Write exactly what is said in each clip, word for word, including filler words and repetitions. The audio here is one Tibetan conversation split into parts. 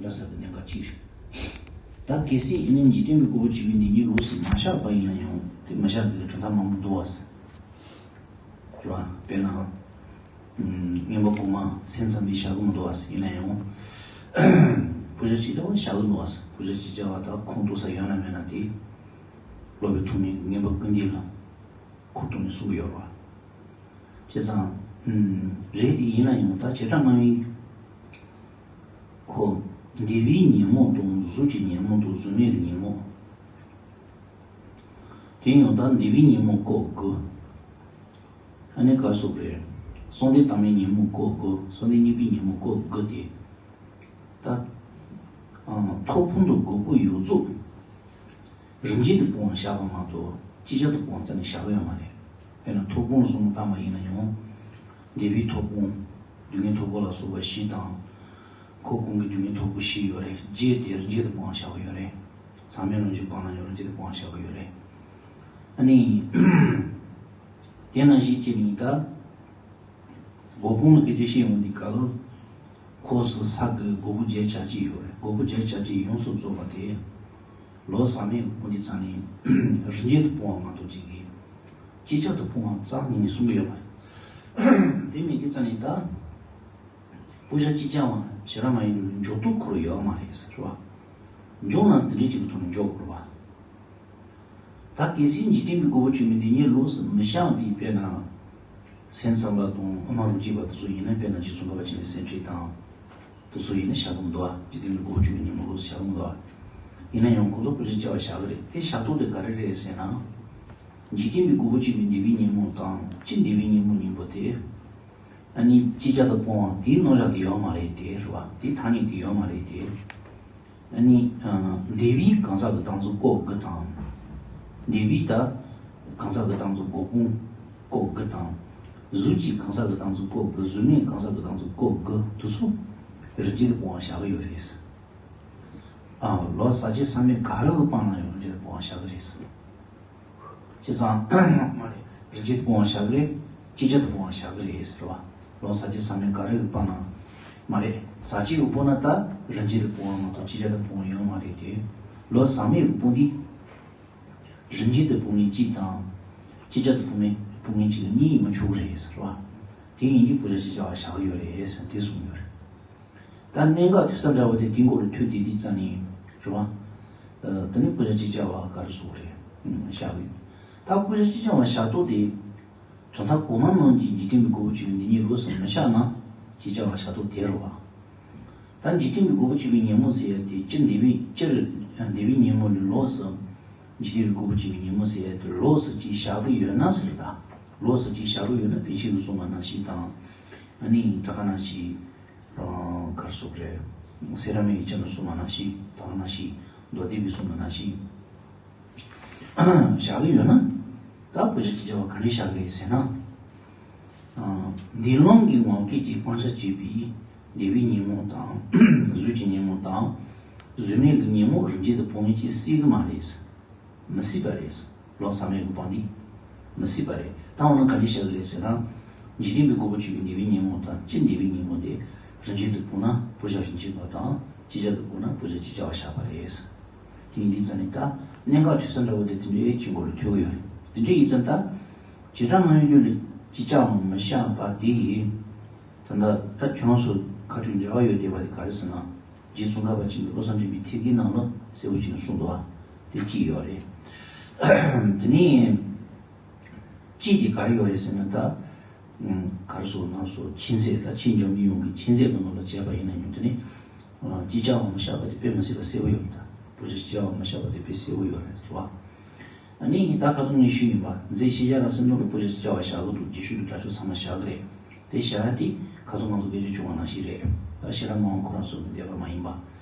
ཡ་ས་གི་གནད་འགག་གཅིག་རེད། ད་གལ་སྲིད་ཨ་ནི་འཇིག་རྟེན་པའི་རྒོལ་བ་བཅུ་པའི་འདི་ཉིད་ལོགས་སུ་མ་བཞག་པ་ཡིན་ན་ཡང་དེ་མ་བཞག་པའི་གྲུབ་མཐའ་མང་པོ་འདུག་བ། རེད་བ། དཔེར་ན། ཨམ། རྔན་པ་གོང་མ་སེམས་ཙམ་པས་བཞག་གི་མི་འདུག་བ་ཡིན་ན་ཡང་། ཕུ་ཞ་ཅིག་ཅར་བས་བཞག་གི་འདུག་བ། ཕུ་ཞ་ཅིག་ཅར་བ་ད་ཁུངས་གཏུགས་ས་ཡོད་ན་མེད་ན་དེ། སློབ་དཔོན་ཐོགས་མེད་ཀྱིས་རྔན་པ་ཀུན་ལྡན་ལ། ཁུངས་གཏུགས་ནས་གསུང་གི་ཡོད་རེད་བ། བྱས་ཙང་། ཨམ། རེད་དེ་ཡིན་ན་ཡང་ད་བྱེ་བྲག་སྨྲ་བའི། ཁོ། འདས་པའི་ཉོན་མོངས་དང་གཟུགས་ཀྱི་ཉོན་མོངས་དང་གཟུགས་མེད་ཀྱི་ཉོན་མོངས། དེ་ཡང་ད་འདས་པའི་ཉོན་མོངས་སྐོར་དགུ། ཨ་ནི་ག་སོགས་རེད། གསང་བདེ་དྭངས་མའི་ཉོན་མོངས་སྐོར་དགུ། གསང་བདེ་གཉིས་པའི་ཉོན་མོངས་སྐོར་དགུ་སྟེ། ད། ཨང་། ཐོབ་དཔོན་དང་འགོག་པའི་ཡོངས་རྫོགས། རིམ་གྱིས་དུ་སྤོང་བར་བཞག་པ་མ་གཏོགས་ཅིག་ཅར་དུ་སྤོང་བ་རྩ་ནས་བཞག་གི་ཡོད་མ་རེད། དཔེར་ན་ཐོབ་དཔོན་གསུམ་བཏང་བ་ཡིན་ན་ཡང་། འདས་པའི་ཐོབ་དཔོན། སྡུག་བསྔལ་ཐོབ་པ་ལ་སོགས་པ་བཞི་དང་། འཁོར་གོང་གི་སྡུག་བསྔལ་ཐོབ་པ་བཞི་ཡོད་རེད། རྗེས་དེ་རིམ་གྱིས་དུ་སྤོང་བར་བཞག་གི་ཡོད་རེད། ཚད་མའི་ལོ་རྒྱུས་སྤང་ན་ཡང་རིམ་གྱིས་དུ་སྤོང་བར་བཞག་གི་ཡོད་རེད། ཨ་ནི། དེ་ནང་བཞིན་བྱས་ནས་ད། འགོག་པ་ལ་སྐད་ཆ་བཤད་ཡོང་དུས་སྐབས་ལ། ཁོ་སོ་སོ་གི་འགོག་པ་བརྒྱད་ཆ་གཅིག་ཡོད་རེད། འགོག་པ་བརྒྱད་ཆ་གཅིག་ཡོངས་སུ་རྫོགས་པ་དེ། ལོག་ཟག་མེད་འགོག་པ་འདི་ཚང་ནས་རིམ་གྱིས་དུ་སྤོང་བ་མ་གཏོགས་ཅིག་གིས། ཅིག་ཅར་དུ་སྤོང་བ་རྩ་ནས་གསུང་གི་ཡོད་པ་རེད། དེ་མིན་འདི་ཚང་ནས་ད། ཕུ་ཞ་ཅིག་ཅར་བ་ཞེ་དྲག་མ་ཡིན་པའི་འཇོག་ཐུབ་ཁོ་རང་ཡོད་མ་རེད་ཟེར་བ། འཇོག་ན་དེ་འདྲའི་ཅིག་གི་ཐོག་ནས་འཇོག་དགོས་པ། ད་གལ་སྲིད་འཇིག་རྟེན་པའི་རྒོལ་བ་བཅུ་པའི་འདི་ཉིད་ལོགས་སུ་མི་བཞག་པའི་དཔེར་ན། སེམས་ཙམ་པ་དང་དབུ་མ་རིགས་གཅིག་པ་དེ་ཚོ་ཡིན་ན། དཔེར་ན་རྗེ་ཙོང་ཁ་པ་ཆེན་པོའི་སེམས་ཁྲིད་དང་། དེ་ཚོ་ཡིན་ན་བཞག་གི་མི་འདུག་བ། འཇིག་རྟེན་པའི་རྒོལ་བ་བཅུ་པའི་ཉོན་མོངས་ལོགས་སུ་བཞག་གི་མི་འདུག་བ། ཡིན་ན་ཡང་ཁོ་ཚོ་ཕུ་ཞ་ཅིག་ཅར་བ་བཞག་གི་རེད། དེ་བཞག་ཐོག་དེ་ག་རེ་རེད་ཟེར་ན། འཇིག་རྟེན་པའི་རྒོལ་བ་བཅུ་པའི་འདས་པའི་ཉོན་མོངས་དང་ཅི་འདས་པའི་ཉོན་མོངས་གཉིས་པོ་དེ། ཨ་ནི་ཅིག་ཅར་དུ་སྤོང་བ་དེའི་རྣམ་གཞག་དེ་ཡོད་མ་རེད་དེ་རེད་བ། དེའི་ཐ་སྙད་དེ་ཡོད་མ་རེད་དེ། ཨ་ནི། ཨ། འདས་པའི་གང་ཟག་གི་བཏང་ཚུལ་སྐོར་དགུ་དང་། འདས་པའི་ད། གང་ཟག་གི་བཏང་ཚུལ་འགོག་པ་སྐོར་དགུ་དང་། གཟུགས་ཀྱི་གང་ཟག་གི་བཏང་ཚུལ་སྐོར་དགུ། གཟུགས་མེད་གང་ཟག་གི་བཏང་ཚུལ་སྐོར་དགུ་དེ་ཚོ་རིམ་གྱིས་དུ་སྤོང་བ་བཞག་གི་ཡོད་རེད། ཨ། ལོག་ཟག་བཅས་ཟག་མེད་ག་རེ་གིས་སྤངས་ན་ཡང་རིམ་གྱིས་དུ་སྤོང་བ་བཞག་གི་རེད། བྱས་ཙང་། མ་རེད། རིམ་གྱིས་དུ་སྤོང་བ་བཞག་གི་རེད། ཅིག་ཅར་དུ་སྤོང་བ་བཞག་གི་རེད་ཟེར་བ། ལོག་ཟག་བཅས་ཟག་མེད་ག་རེ་གིས་སྤངས་ན། མ་རེད། ཟག་བཅས་ཀྱིས་སྤོང་ན་ད་རིམ་གྱིས་དུ་སྤོང་བ་མ་གཏོགས་ཅིག་ཅར་དུ་སྤོང་བ་ཡོད་མ་རེད་དེ། ལོག་ཟག་མེད་ཀྱིས་སྤོང་དུས། རིམ་གྱིས་དུ་སྤོང་མཁན་གཅིག་དང་། ཅིག་ཅར་དུ་སྤོང་མཁན་སྤོང་མཁན་གཅིག་གཉིས་ཡོང་ཆོག་གི་རེད་ཟེར་བ། དེ་ཡིན་དུས་ཕུ་ཞ་ཅིག་ཅར་བ་བཞག་གི་ཡོད་རེད་ཟེར་དེ་གསུངས་ཡོད་རེད། ད་གནད་འགག་ཐོས་བསམ་འདྲ་བོ་དེ་དེའི་མགོ་ལ་ཐུག་བསྡད་དུས་ཙམ་ནས་རེད་བ། ཨ། དེ་ནས་ཕུ་ཞ་ཅིག་ཅར་བ་ག་རེ་གསུངས་རེད། ཨ། བཞག་གི་ཡོད། ད་ཕུ་ཞ་ཅིག་ཅར་བ་བཞག་ཐོག་དེ། གྲུབ་མཐའ་གོང་མ་རྣམས་ཀྱིས་འཇིག་རྟེན་པའི་རྒོལ་བ་བཅུ་པའི་འདི་ཉིད་ལོགས་སུ་མི་བཞག་ན། ཅིག་ཅར་བ་བཞག་ཐོག་དེ་རེད་བ། ད་འཇིག་རྟེན་པའི་རྒོལ་བ་བཅུ་པའི་ཉོན་མོངས་ཟེར་ཡ་དེ་སྤྱིར་འདས་པའི་སྤྱིར་འདས་པའི་ཉོན་མོངས་ལས་ལོགས་སུ། འཇིག་རྟེན་པའི་རྒོལ་བ་བཅུ་པའི་ཉོན་མོངས་ཟེར་ཡ་དེ་ལོགས་སུ་ཅིག་བཞག་གི་ཡོད་ན་ཟེར། ད་ལོགས་སུ་ཅིག་བཞག་གི་ཡོད་ན་ཕལ་ཆེར་གྱིས་གསུངས་པ་ནང་བཞིན་དང་། ཨ་ནི་ད་ག་ནང་བཞིན། ཨ། ག་རེ་ཟེར་དགོས་རེད། སེ་ར་མོའི་ཡིག་ཆ་ནང་གསུངས་པ་ནང་བཞིན། ད་ག་ནང་བཞིན། མདོ་སྡེ་པས་གསུངས་པ་ནང་བཞིན། བཞག་གི་ཡོད་ན། ད་ཕུ་ཞ་ཅིག་ཅར་བ་ག་འདྲས་བཞག་གི་རེད་ཟེར་ན། ཨ། འདས་ལམ་གྱི་ངང་སྐད་ཀྱིས་སྤང་བྱར་བྱས་པའི་འདས་པའི་ཉོན་མོངས་དང་། གཟུགས་ཀྱི་ཉོན་མོངས་དང་། གཟུགས་མེད་ཀྱི་ཉོན་མོངས་རིམ་གྱིས་དུ་སྤོང་མཁན་གྱིས་སྲིད་གི་མ་རེད། མི་སྲིད་པ་རེད། ལོག་ཟག་མེད་ཀྱིས་སྤངས་ཏེ། མི་སྲིད་པ་རེད། ད་འོ་ན་ག་འདྲས་བཞག་གི་རེད་ཟེར་ན། འཇིག་རྟེན་པའི་རྒོལ་བ་བཅུ་པའི་འདས་པའི་ཉོན་མོངས་དང་སྤྱིར་འདས་པའི་ཉོན་མོངས་དེ། རིམ་གྱིས་དུ་སྤོང་ན་ཕུ་ཞ་རིམ་གྱིས་པ་དང་། ཅིག་ཅར་དུ་སྤོང་ན་ཕུ་ཞ་ཅིག་ཅར་བ་བཞག་པ་རེད། དེ་ཡིན་དུས་ཙམ་ནས་ད་གནད་འགག་ཐོས་བསམ་འདྲ་བོ་དེ་དེ་འདྲའི་ཅིག་མགོ་ལ་ཐོན་གྱི་ཡོད་རེད། དེ་འདྲ་ཡིན་ཙང་ད། བྱེ་བྲག་སྨྲ་བའི་ལུགས་ལ་ཅིག་ཅར་བ་མི་བཞག་པ་དེ་ཡིན། ད་ལྟ་ད་ཁྱོད་རང་ཚོ་ཁ་ཐུག་འབྲེལ་བ་ཡོད་བསྡད་པ་དེ་ག་རེ་ཟེར་ན། རྗེ་ཙོང་ཁ་པ་ཆེན་པོས་བློ་བཟང་དྲན་པའི་ཐེག་པའི་ནང་ལ་གསལ་པོ་ཅིག་གསུངས་འདུག་བ། དེ་གཅིག་ཡོད་རེད། དེ་ནས་གཅིག་དེ་ག་རེ་ཡོད་རེད་ཟེར་ན་ད། ཨུམ། ག་རེ་ཟེར། ང་ཚོ་མཁྱེན་བརྩེ་ད་ཕྱིས་འབྱུང་མི་ཡོངས་ཀྱི་མཁྱེན་བརྩེ་གི་ནང་ལ་བྱས་པ་ཡིན་ན་ཡང་དེ་ནི། ཨ། ཅིག་ཅར་བ་མི་བཞག་པ་དེ་དཔེ་མི་སྲིད་པ་གསལ་པོ་ཡོད་རེད་ད། ཕུ་ཞ་ཅིག་ཅར་བ་མི་བཞག་པ་དེ་དཔེ་གསལ་པོ་ཡོད་རེད་ཟེར་བ། ཨ་ནི་ད་ཁ་སང་ངས་ཞུས་ཡིན་པ། མཛད་ཤེས་བྱ་རབ་གསལ་ནང་ལ་ཕུ་ཞ་ཅིག་ཅར་བ་བཞག་གི་འདུག་རྗེས་ཤུལ་དུ་དྲག་ཤོས་ཚང་མ་བཞག་གི་རེད། དེ་བཞག་ཡ་དེ་ཁ་སང་ང་ཚོ་སྐད་ཆ་བྱུང་བ་ནང་བཞིན་རེད། ད་ཤེས་རབ་སྨྲ་བ་ཁོ་རང་ཚོ་གི་འདོད་པ་མ་ཡིན་པ།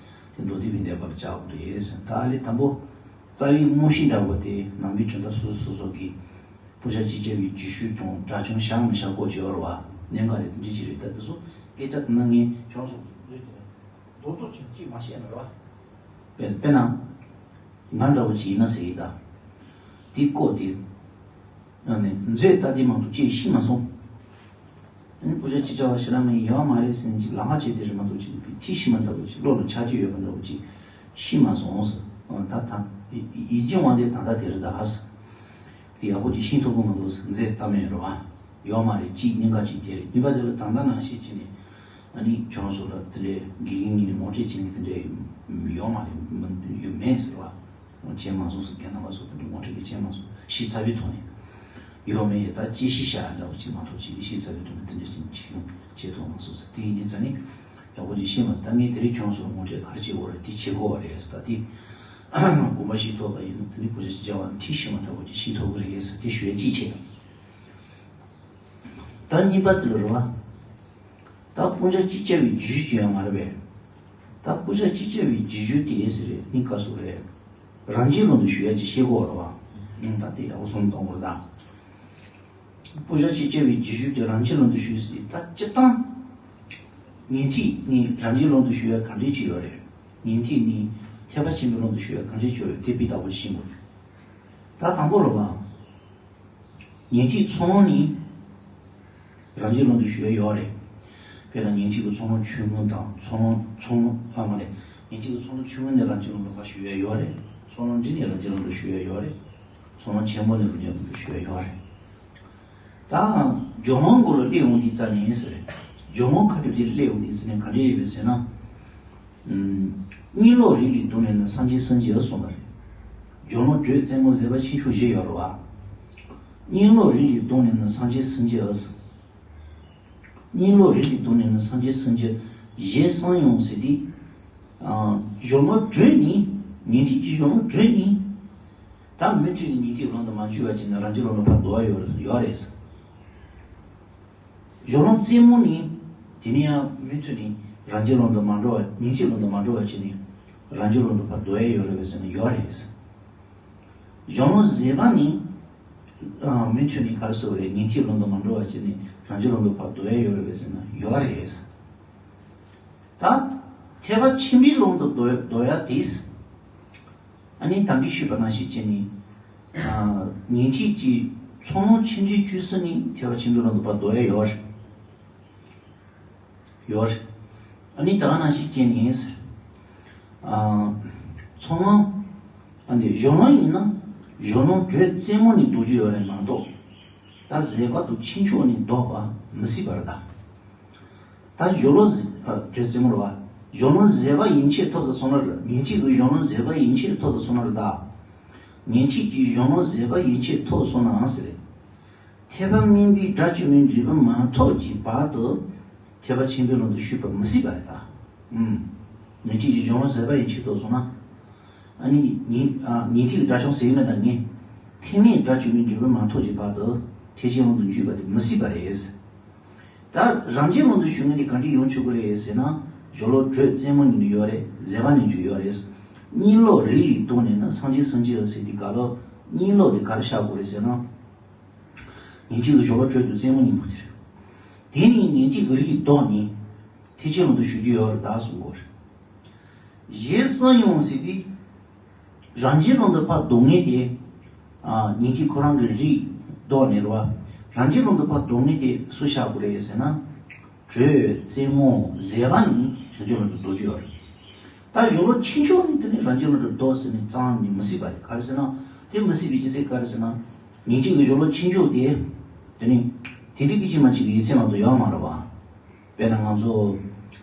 དེ་མདོ་སྡེ་པའི་འདོད་པ་ལ་བཅར་དགོས་རེད་ཟེར། ད་ཨ་ལས་དང་པོ། རྩ་བའི་དངོས་གཞི་འདྲ་བོ་དེ་ནང་པའི་གྲུབ་མཐའ་སོ་སོ་སོ་སོ་གིས། ཕུ་ཞ་ཅིག་ཅར་བའི་རྗེས་ཤུལ་དང་དགྲ་བཅོམ་བཞག་མི་བཞག་སྐོར་བྱས་པ་རེད་བ། གནད་འགག་དེ་དེ་འདྲ་ཅིག་རེད། ད་དེ་ཚོ་སྐད་ཆ་དེ་ན་ངས་ཁྱོད་ཚོ་རེད་དེ། རྡོག་རྡོག་ཅིག་ཅིག་མ་བཤད་ན་རེད་བ། དཔེ་དཔེར་ན། ང་འདྲ་བོ་ཅིག་ཡིན་ན་ཟེར་གི་ད། དེའི་སྐོར་དེ། ཨ་ནི་མཛོད་ལྟ་དེ་མང་དུ་ཅིག་ཤེས་མ་སོང་། ཨ་ནི་པུ་ཇ་ཅི་བྱ་བ་ཞེ་དྲག་མིན་ཡོད་མ་རེད་ཟེར་ནས་ཅིག་ལམ་ཁ་ཅིག་དེ་རེད་མ་གཏོགས་ཅིག་ཐིག་ཤི་མ་འདྲ་བོ་ཅིག་བློ་ལ་ཆགས་ཀྱི་ཡོད་པ་འདྲ་བོ་ཅིག་ཤི་མ་སོང་ཟེར། ད་ད་ཡིད་ཀྱི་དབང་དེ་ད་ལྟ་དེ་རེད་ད་ཟེར། དེ་ཡག་པོ་ཅིག་ཤེས་ཐུབ་ཀྱི་མི་འདུག་ཟེར་མཛད་ལྟ་མེད་རེད་བ། ཡོད་མ་རེད། གཅིག་གཉིས་ཀ་ཅིག་དེ་རེད། གཉིས་པ་དེ་ལ་ད་ལྟ་ནང་བཞིན་བྱས་ནས་ཨ་ནི་ཁྱོད་རང་ཚོ་ལ་དེ་འདྲའི་དགེ་རྒན་གཉིས་ནས་ངོ་སྤྲོད་བྱེད་མཁན་དེ་འདྲའི་ཡོད་མ་རེད། མི་ཡོད་མེད་ཟེར་བ། བྱས་མ་སོང་ཟེར། རྒན་རྣམ་པ་ཚོ་དེ་འདྲའི་ངོ་སྤྲོད་ཀྱི་བྱས་མ་སོང་། ཤེས་ཚར་བའི་ཐོག་ནས་ཡོད་མེད་ད་དཔྱད་གཞི་བཞག་ཡ་འདྲ་བོ་ཅིག་མ་གཏོགས་ཅིག་ཤེས་ཚར་བའི་ཐོག་ནས་དེ་འདྲ་ཞིག་བྱེད་ཡོང་བྱེད་ཐུབ་མ་སོང་ཟེར། དེ་ཡིན་དུས་ཙང་ནས་ཡག་པོ་ཅིག་ཤེས་མ། ད་ངས་དེ་རིང་ཁྱོད་ཚོར་ངོ་སྤྲོད་ག་རེ་བྱེད་དགོས་རེད། དེ་བྱེད་དགོས་པ་རེད་ཟེར། ད་དེ་དགོངས་པ་བཞེས་ཐོག་ལ་ཡིན་ན་དེ་ནི་པུ་ཇ་ཅི་བྱ་བ་ཐིག་ཤི་མ་འདྲ་བོ་ཅིག་ཤེས་ཐུབ་ཀྱི་རེད་ཟེར། དེ་ཞུ་ཡ་གཅིག་བྱས། ད་གཉིས་པ་དེ་ལ་རེད་བ། ད་པུ་ཇ་ཅི་བྱ་བའི་རྗེས་སུ་ཅི་ཡང་མ་རེད་པས། ད་པུ་ཇ་ཅི་བྱ་བའི་རྗེས་སུ་དེ་ཟེར་རེད། ནི་བཀའ་སོགས་རེད། རང་བཞིན་ལམ་དུ་ཞུགས་ཡ་ཅིག་ཤེས་དགོས་རེད་བ། ཨང་། ད་དེ་ཡག་པོ་བཟུང་གཏོང་དགོས་ད། པུ་ཇ་ཅི་བྱ་བའི་རྗེས་སུ་དེ་རང་བཞིན་ལམ་དུ་ཞུགས་ཟེར། ད་སྤྱིར་བཏང་ཉན་ཐོས་ནི་རང་བཞིན་ལམ་དུ་ཞུགས་ཡ་གང་འདྲས་ཅིག་ཡོད་རེད། ཉན་ཐོས་ནི་ཐེག་པ་ཆེན་པོའི་ལམ་དུ་ཞུགས་ཡ་གང་འདྲས་ཅིག་ཡོད་རེད། དེ་སྤུས་དག་པོ་ཤེས་དགོས། ད་དང་པོ་རེད་བ། ཉན་ཐོས་ཚོགས་ལམ་ནི་རང་བཞིན་ལམ་དུ་ཞུགས་ཡ་ཡོད་རེད། དཔེར་ན་ཉན་ཐོས་ཀྱི་ཚོགས་ལམ་ཆོས་མངོན་དང་། ཚོགས་ལམ་ཚོགས་ལམ་ལྷག་མ་རེད། ཉན་ཐོས་ཀྱི་ཚོགས་ལམ་ཆོས་མངོན་ནས་རང་བཞིན་ལམ་དུ་ཕར་ཞུགས་ཡ་ཡོད་རེད། ཚོགས་ལམ་འབྲིང་ནས་རང་བཞིན་ལམ་དུ་ཞུགས་ཡ་ཡོད་རེད། ཚོགས་ལམ་ཆེན་པོ་ནས་རང་བཞིན་ལམ་དུ་ཞུགས་ཡ་ཡོད་རེད། ད་སྦྱོར་ལམ་སྐོར་ལ་སླེབས་ཡོང་དུས་ཙ་ནས་ཟེར། སྦྱོར་ལམ་ཁ་སྟོད་དེ་སླེབས་ཡོང་དུས་ཙ་ནས་ག་འདྲས་ཡོད་པས་ཟེར་ན། གཉིད་ལོག་རིགས་ལས་ལྡོག་ནས་ནི་སངས་རྒྱས་སུ་འགྱུར་གསུངས་པ་རེད། སྦྱོར་ལམ་དྲོད་རྩེ་མོ་ཟད་པ་ཕྱིན་ཕྱོགས་བཞི་ཡོད་རེད་བ། གཉིད་ལོག་རིགས་ལས་ལྡོག་ནས་ནི་སངས་རྒྱས་སུ་འགྱུར། གཉིད་ལོག་རིགས་ལས་ལྡོག་ནས་ནི་སངས་རྒྱས་སུ་འགྱུར། ཞེས་གསུངས་ཡོང་ཟེར་དུས། སྦྱོར་ལམ་དྲོད་ནི། ཉན་ཐོས་ཀྱི་སྦྱོར་ལམ་དྲོད་ནི། ད་མུ་མཐུད་ནས་ཉན་ཐོས་ལམ་དུ་མ་འཇུག་པ་བྱས་ན་རང་རྒྱུད་ལམ་ལ་ཕར་ལྡོག་ཡ་ཡོད་ཡོད་རེད། སྦྱོར་ལམ་རྩེ་མོ་ནི། དེ་ནས་ཡང་མུ་མཐུད་ནས་རང་རྒྱུད་ལམ་དུ་མ་འགྲོ་བ། ཉན་ཐོས་ལམ་དུ་མ་འགྲོ་བ་བྱས་ནས་རང་རྒྱུད་ལམ་དུ་ཕར་ལྡོག་ཡ་ཡོད་རེད་པས་ཟེར་ན་ཡོད་རེད། སྦྱོར་ལམ་ཟད་པ་ནི། ཨ། མུ་མཐུད་ནས་ག་རེ་ཟེར་དགོས་རེད། ཉན་ཐོས་ལམ་དུ་མ་འགྲོ་བ་བྱས་ནས་རང་རྒྱུད་ལམ་དུ་ཕར་ལྡོག་ཡ་ཡོད་རེད་པས་ཟེར་ན་ཡོད་རེད། ད་ཐེག་པ་ཆེན་པོའི་ལམ་དུ་ལྡོག་ལྡོག་ཡ་དེ། ཨ་ནི་ད་གིན་ཞུས་པ་ནང་བཞིན་བྱས་ནས། ཨ། ཉན་ཐོས་ཀྱི་ཚོགས་ལམ་ཆེ་འབྲིང་བཅུ་གསུམ་ནི་ཐེག་པ་ཆེན་པོའི་ལམ་དུ་ཕར་ལྡོག་ཡ་ཡོད་རེད། ཡོད་རེད། ཨ་ནི་ད་ག་ནང་བཞིན་བྱས་ནས། ཨ། ཚོགས་ལམ། ཨ་ནི་སྦྱོར་ལམ་ཡིན་ན་སྦྱོར་ལམ་དྲོད་རྩེ་མོ་ནས་ལྡོག་རྒྱུ་ཡོད་རེད་མ་གཏོགས། ད་ཟད་པ་དང་ཕྱིན་ཕྱོགས་ནས་ལྡོག་པ་མི་སྲིད་པ་རེད་ད། ད་སྦྱོར་ལམ་ཟད། ཨ། དྲོད་རྩེ་མོ་རེད་བ། སྦྱོར་ལམ་ཟད་པ་ཡན་ཆད་ཐོབ་ཚར་སོང་ན་རེད། ཉན་ཐོས་ཀྱི་སྦྱོར་ལམ་ཟད་པ་ཡན་ཆད་ཐོབ་ཚར་སོང་ན་རེད་ད། ཉན་ཐོས་ཀྱི་སྦྱོར་ལམ་ཟད་པ་ཡན་ཆད་ཐོབ་སོང་ནའང་ཟེར། ཐེག་པ་དམན་པའི་དགྲ་བཅོམ་པའི་འབྲས་བུ་མ་ཐོབ་ཀྱི་བར་དུ་ཐེག་པ་ཆེན་པོའི་ལམ་དུ་ཞུགས་པ་མི་སྲིད་པ་རེད་ད། ཨུམ། ཉན་ཐོས་ཀྱི་སྦྱོར་ལམ་ཟད་པ་ཡན་ཆད་ཐོབ་སོང་ན། ཨ་ནི་ཉན། ཨ། ཉན་ཐོས་ཀྱི་དགྲ་བཅོམ་ཟེར་གྱི་མེད་ད་ངས། ཐེག་དམན་དགྲ་བཅོམ་པའི་འབྲས་བུ་མ་ཐོབ་ཀྱི་བར་དུ་ཐེག་ཆེན་ལམ་དུ་འཇུག་པ་དེ་མི་སྲིད་པ་རེད། ད་རང་རྒྱུད་ལམ་དུ་ཞུགས་མཁན་དེ་ག་འདྲས་ཡོང་ཆོག་གི་རེད་ཟེར་ན། སྦྱོར་ལམ་དྲོད་རྩེ་མོ་ནས་ཡོད་རེད། ཟད་པ་ནས་འཇུག་ཡོད་རེད། གཉིད་ལོག་རིགས་ལས་ལྡོག་ནས་ནི་སངས་རྒྱས་སུ་འགྱུར་ཟེར་དུས་སྐབས་ལ་གཉིད་ལོག་དེ་ག་རེ་བཞག་དགོས་རེད་ཟེར་ན། ཉན་ཐོས་ཀྱི་སྦྱོར་ལམ་དྲོད་དང་རྩེ་མོ་གཉིས་པོ་དེ་རེད། དེ་ནས་ཉན་ཐོས་ཀྱི་རིགས་ལྡོག་ནས་ཐེག་ཆེན་ལམ་དུ་ཞུགས་རྒྱུ་ཡོད་རེད་ད་གསུང་གི་ཡོད་རེད། ཞེས་གསུངས་ཡོང་ཟེར་དུས། རང་རྒྱུད་ལམ་དུ་ཕར་ལྡོག་མཁན་དེ། ཨ། ཉན་ཐོས་ཁོ་རང་གི་རིགས་ལྡོག་ནས་རེད་བ། རང་རྒྱུད་ལམ་དུ་ཕར་ལྡོག་མཁན་དེ་སུ་བཞག་དགོས་རེད་ཟེར་ན། དྲོད་རྩེ་མོ་ཟད་པ་གཉིས་རང་རྒྱུད་ལམ་དུ་ལྡོག་རྒྱུ་ཡོད་རེད། ད་སྦྱོར་ལམ་ཕྱིན་ཕྱོགས་ནས་དེ་ནི་རང་རྒྱུད་ལམ་དུ་ལྡོག་ཟེར་ནས་རྩ་བ་ནས་མི་སྲིད་པ་རེད། ག་རེ་ཟེར་ན། དེ་མི་སྲིད་པའི་རྒྱུ་མཚན་ག་རེ་ཟེར་ན། ཉན་ཐོས་ཀྱི་སྦྱོར་ལམ་ཕྱིན་ཕྱོགས་དེ། དེ་ནི་དེ་འདྲའི་སྐད་ཅིག་མ་གཅིག་གི་ཡིག་ཚད་མ་གཏོགས་ཡོད་མ་རེད་བ། དཔེར་ན་ང་ཚོ་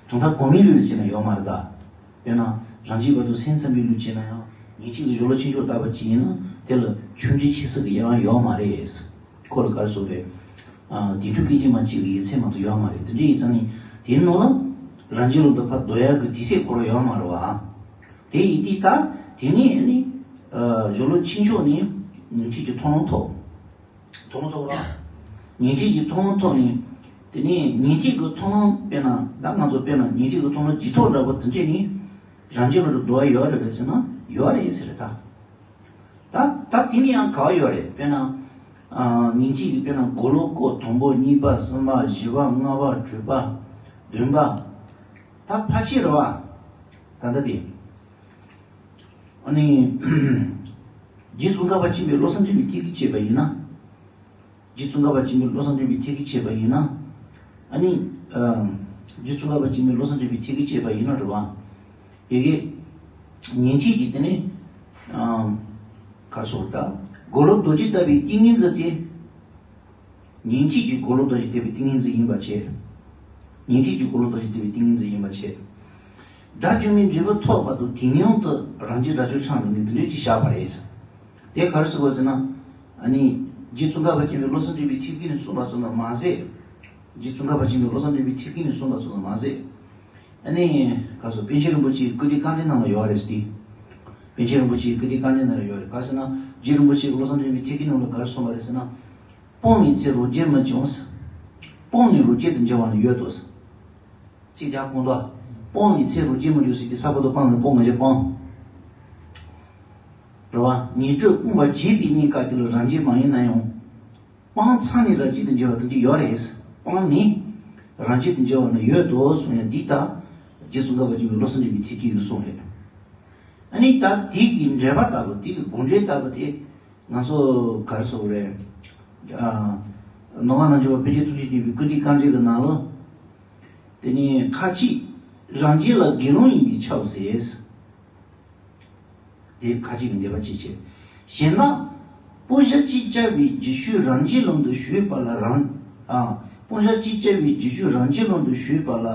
གྲུབ་མཐའ་གོང་མའི་ལུགས་ལ་བྱས་ན་ཡོད་མ་རེད་ད། དཔེར་ན་རང་རྒྱུད་བར་དུ་སེམས་ཙམ་པའི་ལུགས་བྱས་ན་ཡང་། ཉན་ཐོས་ཀྱི་སྦྱོར་ལམ་ཕྱིན་ཕྱོགས་བརྟག་པ་ཅིག་ཡིན་ན་དེ་ལ་ཆུང་འབྲིང་ཆེ་ཆུང་གི་དབྱེ་བ་ཡོད་མ་རེད། ཁོ་ལ་ག་རེ་ཟེར་དགོས་རེད། ཨ། དེ་འདྲའི་སྐད་ཅིག་མ་གཅིག་གི་ཡིག་ཚད་མ་གཏོགས་ཡོད་མ་རེད། དེ་འདྲ་ཡིན་ཙང་ནི་དེའི་ནང་ལ་རང་རྒྱུད་ལམ་དུ་ཕར་ལྡོག་ཡག་གི་དུས་ཚོད་ཁོ་རང་ཡོད་མ་རེད་བ། དེ་ཡིན་དུས་ད་དེ་ནས་ནི། ཨ། སྦྱོར་ལམ་ཕྱིན་ཕྱོགས་ནས་ཉན་ཐོས་ཀྱི་མཐོང་ལམ་ཐོབ། མཐོང་ལམ་ཐོབ་ར། ཉན་ཐོས་ཀྱི་མཐོང་ལམ་ཐོབ་ནས། དེ་ནས་ཉན་ཐོས་ཀྱི་མཐོང་ལམ་དཔེར་ན་ད་ང་ཚོ་དཔེར་ན་ཉན་ཐོས་ཀྱི་མཐོང་ལམ་རྗེས་ཐོབ་འདྲ་པོ་དེ་འདྲས་ནི། རང་རྒྱུད་ལམ་དུ་ལྡོག་ཡ་ཡོད་རེད་པས་ཟེར་ན་ཡོད་རེད་ཟེར་རེད་ད། ད་ད་དེ་ནི་ཡང་ག་བ་ཡོད་རེད། དཔེར་ན། ཨ། ཉན་ཐོས་ཀྱི་དཔེར་ན་སྒོམ་ལམ་སྐོར་དང་པོ་གཉིས་པ་གསུམ་པ་བཞི་པ་ལྔ་པ་དྲུག་པ་བདུན་པ། ད་ཕལ་ཆེར་རེད་བ། ད་ལྟ་དེ། ཨ་ནི། རྗེ་ཙོང་ཁ་པ་ཆེན་པོས་བློ་བཟང་སྒྲོན་མའི་ཐད་ཀྱིས་བྱས་པ་ཡིན་ན། རྗེ་ཙོང་ཁ་པ་ཆེན་པོས་བློ་བཟང་སྒྲོན་མའི་ཐད་ཀྱིས་བྱས་པ་ཡིན་ན། ཨ་ནི་ཨ་རྗེ་ཙོང་ཁ་པ་ཆེན་པོས་བློ་བཟང་དྲན་པའི་ཐེག་གིས་བྱས་པ་ཡིན་ན་རེད་བ། ཡ་གི་ཉན་ཐོས་ཀྱི་དེ་ནི་ཨ་ག་སོགས་ད་གོ་ལོག་རྡོ་རྗེ་ལྟ་བུའི་ཏིང་ངེ་འཛིན་དེ། ཉན་ཐོས་ཀྱི་གོ་ལོག་རྡོ་རྗེ་ལྟ་བུའི་ཏིང་ངེ་འཛིན་ཡིན་པ་བྱས། ཉན་ཐོས་ཀྱི་གོ་ལོག་རྡོ་རྗེ་ལྟ་བུའི་ཏིང་ངེ་འཛིན་ཡིན་པ་བྱས། དགྲ་བཅོམ་པའི་འབྲས་བུ་ཐོབ་བར་དུ་དེ་སྔོན་དུ་རང་རྒྱུད་དགྲ་བཅོམ་འཆང་རུང་ངེས་འདི་འདྲ་ཅིག་བཞག་པ་རེད། དེ་ག་རེ་ཟེར་དགོས་ཟེར་ན། ཨ་ནི། རྗེ་ཙོང་ཁ་པ་ཆེན་པོས་བློ་བཟང་དྲན་པའི་ཐེག་གིས་ནི་གསུངས་པ་ཙམ་དུ་མ་ཟད། རྗེ་ཙོང་ཁ་པ་ཆེན་པོས་བློ་བཟང་དྲན་པའི་ཐེག་གིས་ནི་གསུངས་པ་ཙམ་དུ་མ་ཟད། ཨ་ནི། ག་སོ་པཎ་ཆེན་རིན་པོ་ཆེའི་བཀུར་སྟིའི་དཀའ་འགྲེལ་ནང་ལ་ཡོད་རེད་ཟེར་ཏེ། པཎ་ཆེན་རིན་པོ་ཆེའི་བཀུར་སྟིའི་དཀའ་འགྲེལ་ནང་ལ་ཡོད་རེད། ག་རེ་ཟེར་ན་རྗེ་རིན་པོ་ཆེས་བློ་བཟང་དྲན་པའི་ཐེག་གི་ནང་ལ་ག་རེ་གསུངས་པ་རེད་ཟེར་ན། སྤངས་པའི་ཚེ་རོ་བརྒྱལ་མི་འབྱུང་ཟེར། སྤངས་ནས་རོ་བརྒྱལ་དུ་འགྱུར་བ་ནི་ཡོད་དོ་ཟེར། ཚིག་རྒྱག་གོང་དུ། སྤངས་པའི་ཚེ་རོ་བརྒྱལ་མི་འབྱུང་ཟེར་ཏེ་ས་པ་དོ་སྤངས་ནས་སྤོང་ངེས་ཀྱི་སྤངས། རེད་བ། ཉན་ཐོས་སྤངས་པ་བྱས་པའི་གནས་སྐབས་དེ་ལ་རང་རྒྱུད་མ་ཡིན་ན་ཡང་། སྤངས་ཚར་ནས་རང་རྒྱུད་དུ་འགྱུར་བ་དེ་འདྲ་ཡོད་རེད། སྤངས་ནས་རང་རྒྱུད་དུ་འགྱུར་བ་ནི་ཡོད་དོ་གསུངས་ཡ་འདི་ལྟ། རྗེ་ཙོང་ཁ་པ་ཆེན་པོས་བློ་བཟང་དྲན་པའི་ཐེག་གིས་གསུངས་རེད། ཨ་ནི་ད་དེ་གི་འགྲེལ་པ་ལྟ་བུ་དེ་གི་དགོངས་འགྲེལ་ལྟ་བུ་དེ་ང་ཚོ་ག་རེ་ཟེར་དགོས་རེད། ཨ། ནོར་བ་རྣལ་འབྱོར་པ་པཎ་ཆེན་ཐུགས་རྗེ་ཆེན་པོའི་བཀུར་སྟིའི་དཀའ་འགྲེལ་གྱི་ནང་ལ། དེ་ནས་ཁ་ཅིག་རང་རྒྱུད་ལ་དགེ་སློང་ཡིན་པས་ཁྱབ་ཟེར། དེ་ཁ་ཅིག་གིས་འདོད་པ་ཅིག་བྱེད། གཞན་ལ། སྤུན་ཞག་གཅིག་ཅར་བའི་རྗེས་ཤུལ་རང་རྒྱུད་ལམ་དུ་ཞུགས་པ་ལ་རང་། ཨ། སྤུན་ཞག་གཅིག་ཅར་བའི་རྗེས་ཤུལ་རང་རྒྱུད་ལམ་དུ་ཞུགས་པ་ལ་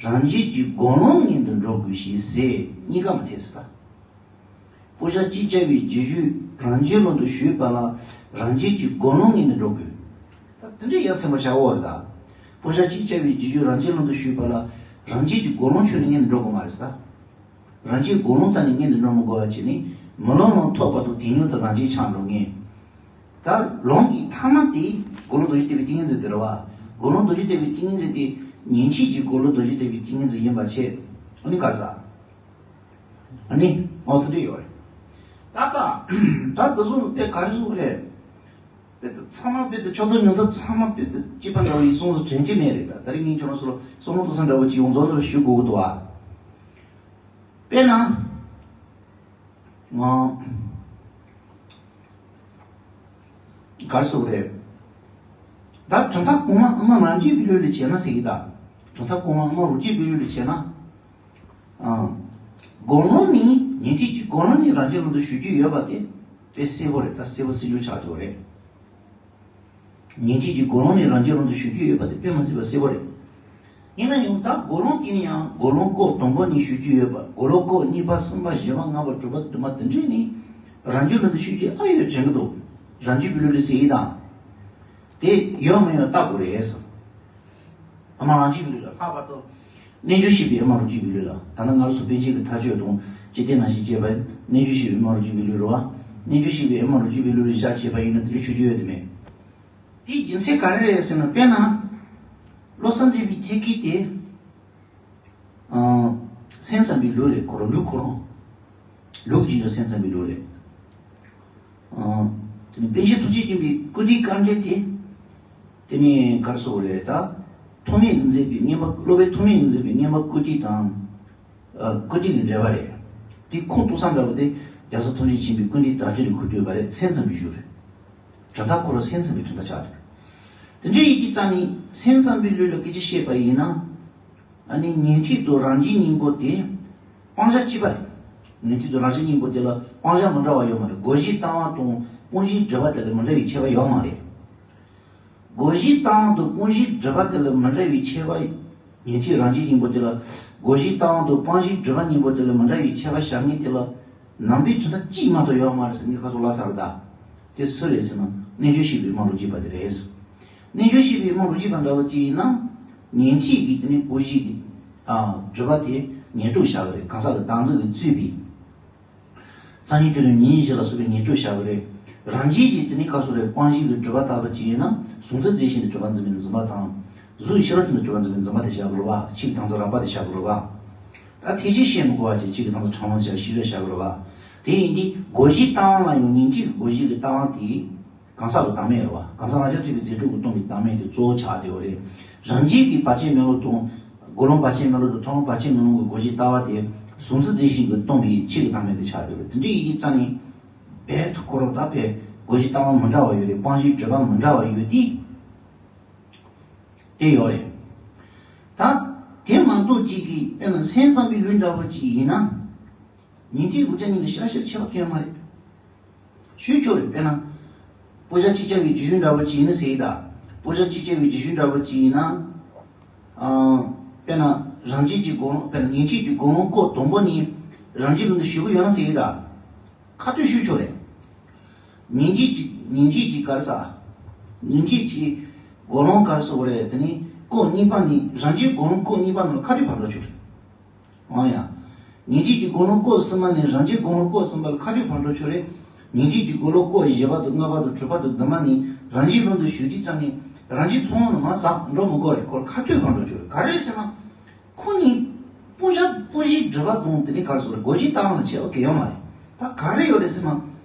རང་རྒྱུད་ཀྱི་སྒོམ་ལམ་ངན་དུ་འགྲོ་དགོས་ཞེས་ཟེར་གཉིས་ཀ་མ་འཐད་ཟེར་ད། སྤུན་ཞག་གཅིག་ཅར་བའི་རྗེས་ཤུལ་རང་རྒྱུད་ལམ་དུ་ཞུགས་པ་ལ་རང་རྒྱུད་ཀྱི་སྒོམ་ལམ་ངན་དུ་འགྲོ་དགོས། ད་དེ་འདྲའི་ཡ་མཚན་པོ་ཆགས་ཡོད་རེད་ད། སྤུན་ཞག་གཅིག་ཅར་བའི་རྗེས་ཤུལ་རང་རྒྱུད་ལམ་དུ་ཞུགས་པ་ལ་རང་རྒྱུད་ཀྱི་སྒོམ་ལམ་ཆོས་ནི་ངན་དུ་འགྲོ་དགོས་མ་རེད་ཟེར་ད། རང་རྒྱུད་སྒོམ་ལམ་རྩ་ནས་ངན་དུ་འགྲོ་མི་དགོས་པ་བྱས་ནས་མི་ལམ་ལམ་ཐོབ་བར་དུ་དེ་སྔོན་དུ་རང་རྒྱུད་འཆང་འགྲོ་ངེས། ད་ལམ་གྱི་ཐ་མ་དེ་གོ་ལོག་རྡོ་རྗེ་ལྟ་བུའི་ཏིང་ངེ་འཛིན་དེ་རེད་བ། གོ་ལོག་རྡོ་རྗེ་ལྟ་བུའི་ཏིང་ངེ་འཛིན་དེ་ཉན་ཐོས་ཀྱི་གོ་ལོག་རྡོ་རྗེ་ལྟ་བུའི་ཏིང་ངེ་འཛིན་ཡིན་པ་བྱས། ཨ་ནི་ག་རེ་ཟེར། ཨ་ནི་འོ་དེ་འདྲ་ཡོད་རེད། ད་ལྟ་ད་འདི་ཚོ་དཔེ་ག་རེ་བཟོ་གི་རེད། དཔེ་དེ་ཚང་མ་དཔེ་དེ་ཕྱོགས་མཐུན་ཉོན་ཐོས་ཚང་མ་དཔེ་དེ་གཅིག་པ་འདྲ་བོ་ཡིན་གསུངས་སུ་དྲན་གྱི་མེད་རེད། ད་ད་རིང་ངས་ཁྱོད་རང་ཚོ་ལ་བསམ་བློ་གཏོང་ས་འདྲ་བོ་ཅིག་ཡོངས་རྫོགས་ལ་ཞུ་དགོས་ཀྱི་འདུག་ཨ། དཔེར་ན། ང་། ག་རེ་ཟེར་དགོས་རེད། ད་གྲུབ་མཐའ་གོང་མ་ཨ་མ་རང་རྒྱུད་པའི་ལུགས་ལ་བྱས་ན་ཟེར་གྱི་ད། གྲུབ་མཐའ་གོང་མ་ཨ་མ་རང་རྒྱུད་པའི་ལུགས་ལ་བྱས་ན། ཨང་། སྒོམ་ལམ་ནི་ཉན་ཐོས་ཀྱི་སྒོམ་ལམ་ནི་རང་རྒྱུད་ལམ་དུ་ཞུགས་རྒྱུ་ཡོད་པ་དེ་དཔེ་གསལ་པོ་རེད། ད་གསལ་པོ་གསལ་རྒྱུ་ཆགས་འགྲོ་རེད། ཉན་ཐོས་ཀྱི་སྒོམ་ལམ་ནི་རང་རྒྱུད་ལམ་དུ་ཞུགས་རྒྱུ་ཡོད་པ་དེ་དཔེ་མ་སྲིད་པ་གསལ་པོ་རེད། ཡིན་ན་ཡང་ད་སྒོམ་ལམ་དེ་ནི་ཡང་སྒོམ་ལམ་སྐོར་དང་པོ་ནས་ཞུགས་རྒྱུ་ཡོད་པ། སྒོམ་ལམ་སྐོར་གཉིས་པ་གསུམ་པ་བཞི་པ་ལྔ་པ་དྲུག་པ་བདུན་པ་དེ་འདྲས་ནི་རང་རྒྱུད་ལམ་དུ་ཞུགས་རྒྱུ་ཨ་ཡོད་དྲན་གྱི་འདུག་རང་རྒྱུད་པའི་ལུགས་ལ་ཟེར་ཡིན་དང་། དེ་ཡོད་མ་ཡོད་བལྟ་དགོས་རེད་ཟེར། ཨ་མ་རང་རྒྱུད་པའི་ལུགས་ལ་ལྷག་པར་དུ། རྣལ་འབྱོར་ཤེས་པའི་ཨ་མ་རང་རྒྱུད་པའི་ལུགས་ལ། ད་ནང་ང་ཚོ་པཎ་ཆེན་གྱི་མཐའ་དཔྱོད་དང་ཇི་སྟེ་ན་ཞིག་ཅེས་པ་རྣལ་འབྱོར་ཤེས་པའི་ཨ་མ་རང་རྒྱུད་པའི་ལུགས་རེད་བ། རྣལ་འབྱོར་ཤེས་པའི་ཨ་མ་རང་རྒྱུད་པའི་ལུགས་ལ་བཞག་བྱས་པ་ཡིན་ན་དེ་འདྲ་ཆོས་རྒྱུ་ཡོད་དེ་མེད། དེའི་རྒྱུ་མཚན་ག་རེ་རེད་ཟེར་ན། དཔེར་ན། བློ་བཟང་དྲན་པའི་ཐེག་གི་དེ། ཨང་། སེམས་ཙམ་པའི་ལུགས་རེད། ཁོ་རང་ལུགས་ཁོ་རང་། ལུགས་ཀྱི་སེམས་ཙམ་པའི་ལུགས་རེད། ཨང་། དེ་ནས་པཎ་ཆེན་ཐུགས་རྗེ་ཆེན་པོའི་བཀུར་སྟིའི་དཀའ་འགྲེལ་དེ། དེ་ནས་ག་རེ་ཟེར་དགོས་རེད་ད། ཐོགས་མེད་ཀྱིས་མཛད་པའི་བསྙེན་པ། སློབ་དཔོན་ཐོགས་མེད་ཀྱིས་མཛད་པའི་བསྙེན་པ་བཀུར་སྟི་དང་། ཨ། བཀུར་སྟི་གི་འགྲེལ་པ་རེད། དེ་ཁུངས་གཏུགས་ས་འདྲ་བོ་དེ་རྒྱལ་སྲས་ཐམས་ཅད་མཁྱེན་པའི་བཀུར་སྟིའི་བརྡ་སྤྲོད་ལས་ཁུ་བསྡུས་པ་རེད། སེམས་ཙམ་པའི་ཞུ་རེད། གྲུབ་མཐའ་ཁོ་རང་སེམས་ཙམ་པའི་གྲུབ་མཐའ་ཆགས་འདུག་དེ་འདྲ་ཡིན་དུས་ཙང་ནི་སེམས་ཙམ་པའི་ལུགས་ལ་སྐད་ཆ་བཤད་པ་ཡིན་ན། ཨ་ནི་ཉན་ཐོས་དང་རང་རྒྱུད་གཉིས་པོ་དེ་སྤང་བྱ་གཅིག་པ་རེད། ཉན་ཐོས་དང་རང་རྒྱུད་གཉིས་པོ་དེ་ལ་སྤང་བྱ་མི་འདྲ་བ་ཡོད་མ་རེད། བསྒོམ་བྱའི་ལྟ་བ་དང་སྤོང་བྱའི་སྒྲིབ་པ་དེ་ལ་མི་འདྲ་བའི་ཁྱད་པར་ཡོད་མ་རེད། བསྒོམ་བྱའི་ལྟ་བ་དང་སྤོང་བྱའི་སྒྲིབ་པ་དེ་ལ་མི་འདྲ་བའི་ཁྱད་པར། ཉན་ཐོས་རང་རྒྱུད་གཉིས་པོ་དེ་ལ། བསྒོམ་བྱའི་ལྟ་བ་དང་སྤང་བྱའི་སྒྲིབ་པ་གཉིས་པོ་དེ་ལ་མི་འདྲ་བའི་ཁྱད་པར་བཞག་མཁན་དེ་ལ། ནང་པའི་གྲུབ་མཐའ་གཅིག་མ་གཏོགས་ཡོད་མ་རེད་ཟེར་མཁན་ཁ་སོགས་ལ་ཚར་བ་དང་། དེ་སུ་རེད་ཟེར་ན་རྣལ་འབྱོར་ཤེས་པའི་ཨ་མ་རོ་གཅིག་པ་དེ་རེད། རྣལ་འབྱོར་ཤེས་པའི་ཨ་མ་རོ་གཅིག་པ་འདྲ་བ་ཅིག་ཡིན་ན། ཉན་ཐོས་ཀྱི་དེ་ནི་སྤོང་བྱའི་གི། ཨ། སྒྲིབ་པ་དེ་ངན་སྤྲོད་བྱ་གི་རེད། གང་ཟག་གི་བདག་འཛིན་གྱིས་གཙོས་པའི། རྩ་བ་ཉིད་དུ་ནི་ཉིན་བཞི་ལ་སོགས་པའི་ངན་སྤྲོད་བྱ་གི་རེད། རང་རྒྱུད་ཀྱི་དེ་ནི་ཁ་སོགས་རེད། སྤང་བྱའི་གི་སྒྲིབ་པ་དག་པ་ཅིག་ཡིན་ན་གཟུང་འཛིན་རྫས་གཞན་དུ་གྲུབ་པར་འཛིན་པའི་འཛིན་པ་དང་། གཟུགས་ཤེས་རབ་ཀྱི་དོན་དུ་གྲུབ་པར་འཛིན་པའི་འཛིན་པ་དེ་བྱ་དགོས་རེད་བ། ཕྱིའི་གདེང་ཚོད་རགས་པ་དེ་བྱ་དགོས་རེད་བ། ད་ཐེག་ཆེན་བཤད་མི་དགོས་པ་ཅིག་ཕྱིའི་གདེང་ཚོད་ཕྲ་མོ་དེ་བྱ་ཤེས་རབ་བྱ་དགོས་རེད་བ། དེ་ཡིན་དུས་བསྒོམ་བྱའི་ལྟ་བ་ལ་ཡང་ཉན་ཐོས་ཀྱི་བསྒོམ་བྱའི་གི་ལྟ་བ་དེ། གང་ཟག་གི་བདག་མེད་རེད་བ། གང་ཟག་རང་རྐྱ་ཐུབ་པའི་རྫས་གྲོགས་ཀྱིས་སྟོང་པའི་བདག་མེད་དེ་གཙོ་བོ་ཆགས་བསྡད་ཡོད་རེད། རང་རྒྱུད་ཀྱི་བར་ཆད་མེད་ལུགས་དང་། སྒོམ་ལམ་བར་ཆད་མེད་ལུགས་དང་མཐོང་ལམ་བར་ཆད་མེད་ལུགས་ཀྱི་བསྒོམ་བྱའི་ལྟ་བ་དེ་གཟུང་འཛིན་རྫས་གཞན་གྱིས་སྟོང་པའི་ཕྱིའི་གི་བདག་མེད་དེ་ཆགས་བསྡད་ཡོད་རེད། དེ་འདྲ་ཡིན་དུས་ཙང་ནི། རྦད་དེ་ཁོ་རང་ད་དཔེ་བསྒོམ་བྱའི་ལྟ་བ་མི་འདྲ་བ་ཡོད་རེད། སྤང་བྱའི་སྒྲིབ་པ་མི་འདྲ་བ་ཡོད་དུས། དེ་ཡོད་རེད། ད་དེ་མ་གཏོགས་ཅིག་གིས་དཔེར་ན་སེམས་ཙམ་པའི་ལུས་འདྲ་བོ་ཅིག་ཡིན་ན། ཉན་ཐོས་དགུ་བརྒྱ་གཉིས་ལ་ཤར་ཤར་ཆེ་བ་གང་ཡང་མ་རེད། ཞུས་ཆོག་རེད། དཔེར་ན། སྤུ་ཞྭ་གཅིག་བཅའ་བའི་རྗེས་ཤུལ་འདྲ་བོ་ཅིག་ཡིན་ན་ཟེར་ཡི་ད། སྤུ་ཞྭ་གཅིག་བཅའ་བའི་རྗེས་ཤུལ་འདྲ་བོ་ཅིག་ཡིན་ན། ཨ། དཔེར་ན་རང་རྒྱུད་ཀྱི་དགུང་ལོ། དཔེར་ན་ཉན་ཐོས་ཀྱི་དགུང་ལོ་སྐོར་དང་པོ་ནས་རང་རྒྱུད་ལུགས་འདི་ཞུ་གི་ཡོད་ན་ཟེར་ཡི་ད། ཁ་ཐུག་ཞུས་ཆོག་རེད། ཉན་ཐོས་ཀྱི་ཉན་ཐོས་ཀྱི་ག་རེ་ཟ། ཉན་ཐོས་ཀྱི་དགུང་ལོ་ག་རེ་ཟ་དགོས་རེད། དེ་ནི་སྐོར་གཉིས་པ་ནས་རང་རྒྱུད་དགུང་ལོ་སྐོར་གཉིས་པ་ནང་ལ་ཁ་ཐུག་ཕར་འགྲོ་ཆོག་རེད། འོ་ཡ། ཉན་ཐོས་ཀྱི་དགུང་ལོ་སྐོར་གསུམ་པ་ནས་རང་རྒྱུད་དགུང་ལོ་སྐོར་གསུམ་པ་ལ་ཁ་ཐུག་ཕར་འགྲོ་ཆོག་རེད། ཉན་ཐོས་ཀྱི་དགུང་ལོ་སྐོར་བཞི་པ་དང་ལྔ་པ་དང་དྲུག་པ་དང་བདུན་པ་ནས་རང་རྒྱུད་ལུགས་འདི་ཞུ་དུས་ཙམ་ནས་རང་རྒྱུད་ཚང་མ་ལ་མར་ཟག་འགྲོ་མི་དགོས་རེད། ཁོ་ལ་ཁ་ཐུག་ཕར་འགྲོ་ཆོག་རེད། ག་རེ་ཟེར་ན། ཁོ་ནི་སྤུ་ཞྭ་སྤུ་བཞིའི་སྒྲིབ་པ་དང་དེ་ནི་ག་རེ་ཟེར་དགོས། སྒོ་བཞི་བཏང་ལ་བྱས་པ་གི་ཡོད་མ་རེད། ད་ག་རེ་ཡོད་རེད་ཟེར་ན།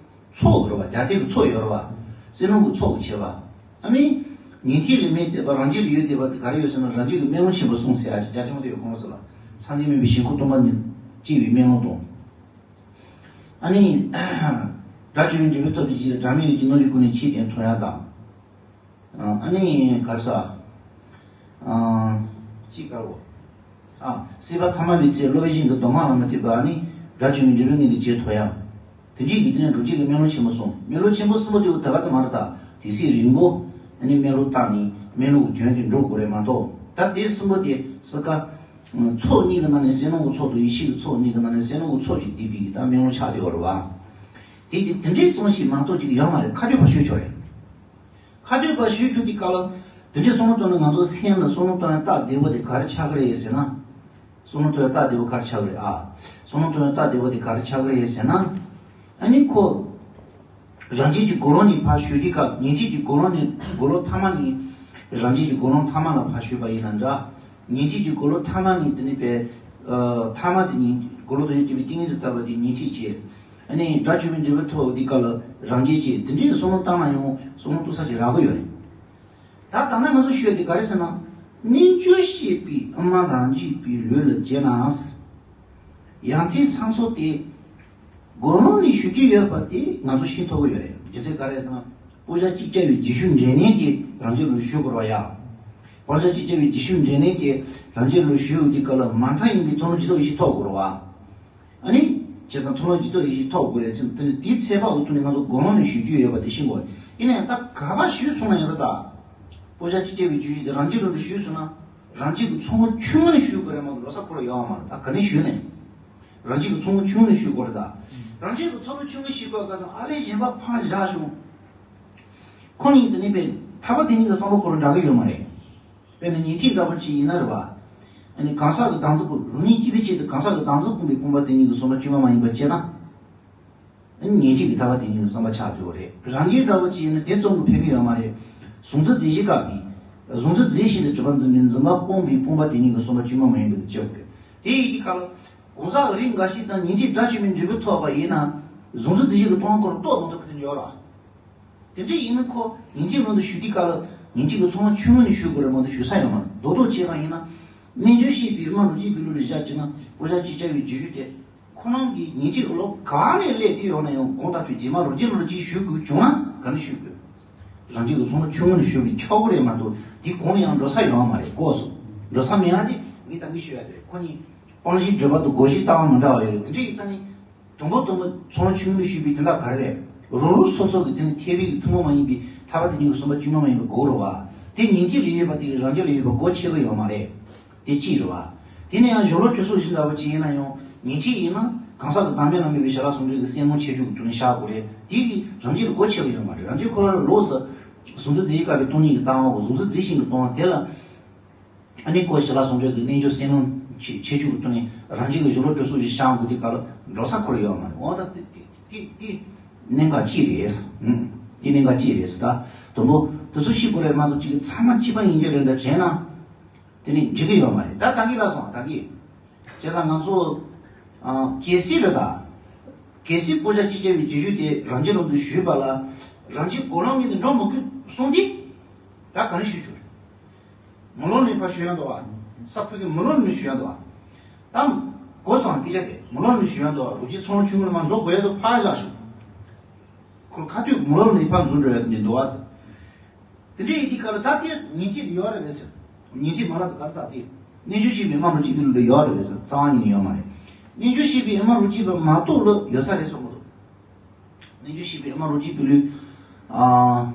ཚོགས་ཡོད་རེད་བ། རྒྱ་སྡེ་གི་ཚོགས་ཡོད་རེད་བ། བསོད་ནམས་ཀྱི་ཚོགས་ཀྱི་བྱེད་པ། ཨ་ནི། ཉན་ཐོས་ལ་མེད་བསྡད་པ་རང་རྒྱུད་ལ་ཡོད་བསྡད་པ་དེ་ག་རེ་ཡོད་ཟེར་ན། རང་རྒྱུད་ཀྱི་སྨོན་ལམ་ཆེན་པོ་གསུམ་ཟེར་ཡ་ཅིག་རྒྱ་ཆེན་པོ་དེ་ཡོད་གོང་ཟེར་ལ། མཚན་ཉིད་མེད་པའི་ཞིང་ཁམས་སྟོང་པ་ཉིད་སྐྱེ་བའི་སྨོན་ལམ་དང་། ཨ་ནི། དགྲ་བཅོམ་པའི་འབྲས་བུ་ཐོབ་པའི་ཕྱིར་དགྲ་མེད་ལུས་ཀྱི་རྣམ་ཤེས་ཀུན་ནས་ཆོས་དོན་མཐོང་ཡ་དང་། ཨ་ནི་ག་རེ་ཟ། ཨ། ཅི་དགར་བོ། ཨ། སྲིད་པ་ཐ་མལ་པའི་ཚེ་སློབ་དཔོན་ཞིག་གི་གདམས་ངག་ལ་མ་ཐོས་པ་ནི་དགྲ་བཅོམ་པའི་འབྲས་བུ་ངེས་ཏེ་རྗེས་ཐོབ་ཡང་། དེ་འདྲའི་གི་དེ་ནས་འགྲོ་བྱེད་ཀྱི་སྨོན་ལམ་ཆེན་པོ་གསུམ། སྨོན་ལམ་ཆེན་པོ་གསུམ་པོ་དེ་ད་ག་ཚོད་མ་རེད་ད། དེ་སྲིད་རིང་པོ་ཨ་ནི་སྨོན་ལམ་བཏབ་ནས་སྨོན་ལམ་གྱི་དོན་དེ་འགྲུབ་དགོས་རེད་མ་གཏོགས། ད་དེ་གསུམ་པོ་དེ་སྲིད་ཀ། ཚོགས་གཉིས་ཀྱི་ནང་ནས་བསོད་ནམས་ཀྱི་ཚོགས་དང་ཡེ་ཤེས་ཀྱི་ཚོགས་གཉིས་ཀྱི་ནང་ནས་བསོད་ནམས་ཀྱི་ཚོགས་ཀྱིས་བསྡུས་པའི་གི་ད་སྨོན་ལམ་ཆགས་བསྡད་ཡོད་རེད་བ། དེ་དེ་དེ་འདྲའི་ཙམ་ཞིག་མ་གཏོགས་ཅིག་ཡོད་མ་རེད། ཁ་ཐུག་ཕར་ཞུས་ཆོག་རེད། ཁ་ཐུག་ཕར་ཞུས་ཆོག་དུས་སྐབས་ལ། དེ་འདྲའི་བསམ་བློ་གཏོང་ན་ང་ཚོ་སེམས་ལ་བསམ་བློ་གཏོང་ཡ་སྟབས་བདེ་བོ་དེ་ག་རེ་ཆགས་ཀྱི་རེད་ཟེར་ན། བསམ་བློ་གཏོང་ཡ་སྟབས་བདེ་བོ་ག་རེ་ཆགས་ཀྱི་རེད་ཨ། བསམ་བློ་གཏོང་ཡ་སྟབས་བདེ་བོ་དེ་ག་རེ་ཆགས་ཀྱི་རེད་ཟེར་ན། ཨ་ནི་ཁོ། རང་རྒྱུད་ཀྱི་དགུང་ལོ་ནས་ཕར་ཞུ་དུས་སྐབས། ཉན་ཐོས་ཀྱི་དགུང་ལོ་ནས་དགུང་ལོ་ཐ་མ་ནས། རང་རྒྱུད་ཀྱི་དགུང་ལོ་ཐ་མ་ལ་ཕར་ཞུས་པ་ཡིན་ན་འདྲ། ཉན་ཐོས་ཀྱི་དགུང་ལོ་ཐ་མ་ནས་དེ་ནས་པའི། ཐ་མ་དེ་ཉན། དགུང་ལོ་དེ་ནས་བསྟན་པའི་ཏིང་ངེ་འཛིན་ལྟ་བུ་དེ་ཉན་ཐོས་བྱས། ཨ་ནི་དགྲ་བཅོམ་པའི་འབྲས་བུ་ཐོབ་དུས་སྐབས་ལ་རང་རྒྱུད་བྱས། དེ་འདྲའི་བསམ་བློ་བཏང་ན་ཡང་བསམ་བློ་གཏོང་ས་ཅིག་རག་གི་ཡོད་རེད། ད་ད་ལྟ་ང་ཚོ་ཞུ་ཡ་དེ་ག་རེ་ཟེར་ན། རྣལ་འབྱོར་ཤེས་པའི་དབུ་མ་རང་རྒྱུད་པའི་ལུས་ལ་བྱས་ན། ཡང་ཐོས་བསམ་གསུམ་དེ། དགུང་ལོ་ནས་ཞུ་རྒྱུ་ཡོད་པ་དེ་ང་ཚོ་ཤེས་ཐུབ་ཀྱི་ཡོད་རེད། རྒྱུ་མཚན་ག་རེ་ཟེར་ན། སྤུ་ཞྭ་གཅིག་བཅའ་བའི་རྗེས་ཤུལ་འབྲས་གནས་དེ་རང་རྒྱུད་ལ་ཞུ་དགོས་རེད་བ་ཡ། སྤུ་ཞྭ་གཅིག་བཅའ་བའི་རྗེས་ཤུལ་འབྲས་གནས་དེ་རང་རྒྱུད་ལ་ཞུ་དུས་སྐབས་ལ་མ་མཐའ་ཡིན་པའི་མཐོང་ལམ་རྗེས་ཐོབ་ཡེ་ཤེས་ཐོབ་དགོས་རེད་བ། ཨ་ནི། བྱས་ཙང་མཐོང་ལམ་རྗེས་ཐོབ་ཡེ་ཤེས་ཐོབ་དགོས་རེད། དེ་དེའི་ཚེ་དཔག་གི་ཐོག་ནས་ང་ཚོ་དགུང་ལོ་ནས་ཞུ་རྒྱུ་ཡོད་པ་དེ་ཤེས་དགོས་རེད། ཡིན་ན་ཡང་ད་ག་པར་ཞུས་སོང་ན་ཡང་རེད་ད། སྤུ་ཞྭ་གཅིག་བཅའ་བའི་རྗེས་ཤུལ་དེ་རང་རྒྱུད་ལ་ཞུས་སོང་ན། རང་རྒྱུད་ཀྱི་ཚོགས་མཆོད་མེ་ལ་ཞུ་དགོས་རེད་མ་གཏོགས་ལོ་གསར་ཁོ་རང་ཡོད་མ་རེད། ད་ག་ནས་ཞུས་ནས། རང་རྒྱུད་ཀྱི་ཚོགས་མཆོད་མེ་ལ་ཞུ་དགོས་རེད་ད། རང་རྒྱུད་ཀྱི་ཚོགས་མཆོད་མེ་ཞུ་དགོས་ག་ས་ཨ་ལས་གཞན་པ་ཕར་བཞག་བྱུང་། ཁོ་ནི་དེ་ནི་པའི་ཐར་པ་དེ་ཉིད་ཀྱི་བསམ་པ་ཁོ་རང་འདྲ་གི་ཡོད་མ་རེད། དཔེར་ན་ཉན་ཐོས་འདྲ་པོ་ཅིག་ཡིན་ན་རེད་བ། ཨ་ནི་གང་ཟག་གི་བདག་འཛིན་སྤོང་། རང་ཉིད་སྐྱེ་བའི་ཆེད་དུ་གང་ཟག་གི་བདག་འཛིན་སྤོང་བའི་སྤོང་བ་དེ་ཉིད་ཀྱི་བསམ་པ་བཅོས་མ་མ་ཡིན་པ་བྱས་ན། ཨ་ནི་ཉན་ཐོས་ཀྱི་ཐར་པ་དེ་ཉིད་ཀྱི་བསམ་པ་ཆགས་འགྲོ་གི་རེད། རང་རྒྱུད་འདྲ་པོ་ཅིག་ཡིན་ན་དེ་ཙམ་གྱིས་ཕན་གྱི་ཡོད་མ་རེད། གཟུང་འཛིན་རྫས་གཞན་དགག་པའི། གཟུང་འཛིན་རྫས་གཞན་དུ་གྲུབ་པ་འཛིན་པའི་འཛིན་པ་སྤོང་བའི་སྤོང་བ་དེ་ཉིད་ཀྱི་བསམ་པ་བཅོས་མ་མ་ཡིན་པ་དེ་བཅོས་དགོས་རེད། དེ་ཡིན་དུས་སྐབས་ལ། གང་ཟག་རིགས་འགའ་ཞིག་དང་ཉན་ཐོས་དགྲ་བཅོམ་པའི་འབྲས་བུ་ཐོབ་པ་ཡིན་ན། གཟུང་འཛིན་རྫས་གཞན་གྱི་སྟོང་པ་ཁོ་རང་རྟོགས་མི་ཐུབ་པ་དེ་འདྲ་ཡོད་རེད། དེ་འདྲ་ཡིན་ན་ཁོ་ཉན་ཐོས་ལུང་དུ་ཞུགས་དུས་སྐབས་ལ་ཉན་ཐོས་ཀྱི་ཚོགས་མཆོད་མེ་ནས་ཞུགས་དགོས་རེད་མ་གཏོགས་ཞུགས་ས་ཡོད་མ་རེད། རྡོག་རྡོག་བྱས་པ་ཡིན་ན། རྣལ་འབྱོར་ཤེས་པའི་དབུ་མ་རང་རྒྱུད་པའི་ལུགས་ལ་བཞག་བྱས་ན་སྤུ་ཞྭ་གཅིག་བཅའ་བའི་རྗེས་ཤུལ་དེ། ཁོ་རང་གིས་ཉན་ཐོས་ཀྱི་ལུགས་ག་ནས་སླེབས་ཏེ་ཡོང་ན་ཡང་གང་ལྟར་ཆོས་རྗེས་མ་རང་རྒྱུད་ལུགས་ལ་གཅིག་ཞུགས་དགོས་བྱུང་ན་ག་ནས་ཞུགས་དགོས། རང་རྒྱུད་ཀྱི་ཚོགས་མཆོད་མེ་ནས་ཞུགས་པས་ཆོག་གི་རེད་མ་གཏོགས་དེ་གང་ལ་ཡང་འགྲོ་ས་ཡོད་མ་རེད། གོ་སོང་། འགྲོ་ས་མེད་ཡ་དེ་ངས་ད་གིན་ཞུ་ཡ་དེ་རེད། ཁོ་གཉིས་སྤང་བྱའི་སྒྲིབ་པ་དང་སྒོ་བཞིའི་ལྟ་བ་མི་འདྲ་བ་ཡོད་རེད། དེ་འདྲ་ཡིན་ཙང་ནི། དང་པོ་དང་པོ་ཚོགས་མཆོད་མེ་ནས་ཞུགས་པའི་དོན་དག་ག་རེ་རེད། རང་རང་སོ་སོ་གི་དེ་ནི་ཐེག་པའི་ཐུན་མོང་མ་ཡིན་པའི་ཐར་པ་དེ་ཉིད་ཀྱི་བསམ་པ་བཅོས་མ་མ་ཡིན་པ་དགོས་རེད་བ། དེ་ཉན་ཐོས་ལ་ཡོད་པ་དེ་རང་རྒྱུད་ལ་ཡོད་པ་དགོས་ཆེ་གི་ཡོད་མ་རེད། དེ་གཅིག་རེད་བ། དེ་ནས་ཡང་གཞུང་ལུགས་ཁྲིད་གསུམ་བཞི་འདྲ་བོ་ཅིག་ཡིན་ན་ཡང་ཉན་ཐོས་ཡིན་ན་གང་ཟག་གི་བདག་མེད་ལ་དམིགས་པའི་ཞལ་ལག་ཟུང་འབྲེལ་གྱི་སེམས་ནང་ཁྱད་ཆོས་ཀྱི་དོན་ནི་བཞག་དགོས་རེད། དེ་གིས་རང་རྒྱུད་ལ་དགོས་ཆེ་གི་ཡོད་མ་རེད། རང་རྒྱུད་ཁོ་རང་ལོགས་སུ་གཟུང་འཛིན་རྫས་གཞན་དགག་པའི་སྟོང་ཉིད་ཀྱི་ལྟ་བའམ་གཟུང་འཛིན་རྫས་གཞན་གྱི་ལྟ་བ་དེ་ལ། ཨ་ནི་ཁོ་ཞལ་ལག་ཟུང་འབྲེལ་གྱི་རྣལ་འབྱོར་སེམས་ནང་ཁྱད་ཆོས་ཀྱི་ཐོག་ནས་རང་རྒྱུད་ཀྱི་གཞུང་ལུགས་ཁྲིད་གསུམ་བཞི་བཤད་དགོས་དུས་སྐབས་ལ་འགྲོ་ས་ཁོ་རང་ཡོད་མ་རེད། འོ་ད་དེ་དེ་དེ་དེ་གནད་འགག་གཅིག་རེད། ཨང་། དེ་གནད་འགག་གཅིག་རེད། ད་དང་པོ་དེ་ཚོ་ཤེས་དགོས་རེད་མ་གཏོགས་གཅིག་གི་ཚང་མ་གཅིག་པ་ཡིན་གྱི་རེད་འདྲ་དྲན་ན། དེ་ནི་འགྲིག་གི་ཡོད་མ་རེད། ད་ད་གིན་ལ་སོང་ད་གིན། བྱས་ཙང་ང་ཚོ། ཨ། གལ་སྲིད་རེད་ད། གལ་སྲིད་སྤུ་ཞྭ་གཅིག་བཅའ་བའི་རྗེས་ཤུལ་དེ་རང་རྒྱུད་ལུགས་དུ་ཞུས་པ་ལ། རང་རྒྱུད་གོ་ལོང་ངེས་ནས་འགྲོ་མི་དགོས་གསུངས་དུས། ད་ག་རེ་ཞུ་རྒྱུ་རེད། མེ་ལོང་ནས་ཕར་ཞུ་ཡ་འདུག་བ། ས་ཕུ་གི་མེ་ལོང་ནས་ཞུ་ཡ་འདུག་བ། ད། གོ་སོང་སྐད་ཆ་དེ་མེ་ལོང་ནས་ཞུ་ཡ་འདུག་བ། རང་རྒྱུད་ཚོགས་མཆོད་མེ་ནས་མར་འགྲོ་དགོས་ཡ་འདུག་ཕར་བཞག་ཞུ། ཁོ་ཁ་ཐུག་མེ་ལོང་ནས་ཕར་འཛུལ་འགྲོ་ཡ་དེ་འདྲ་འདུག་བ། དེ་འདྲ་ཡིན་དུས་སྐབས་ལ་ད་དེ་ཉན་ཐོས་ལ་ཡོད་རེད་པས་ཟེར། ཉན་ཐོས་མ་ལག་དེ་ག་རེ་ཟ་དེ། རྣལ་འབྱོར་ཤེས་པའི་ཨ་མ་རོ་གཅིག་པའི་ལུས་ལ་ཡོད་རེད་ཟེར། རྩ་བ་ཉིད་ནས་ཡོད་མ་རེད། རྣལ་འབྱོར་ཤེས་པའི་ཨ་མ་རོ་གཅིག་པ་མ་གཏོགས་ལ་ཡོད་ས་རེད་གསུང་གི་འདུག་རྣལ་འབྱོར་ཤེས་པའི་ཨ་མ་རོ་གཅིག་པའི་ལུས། ཨ།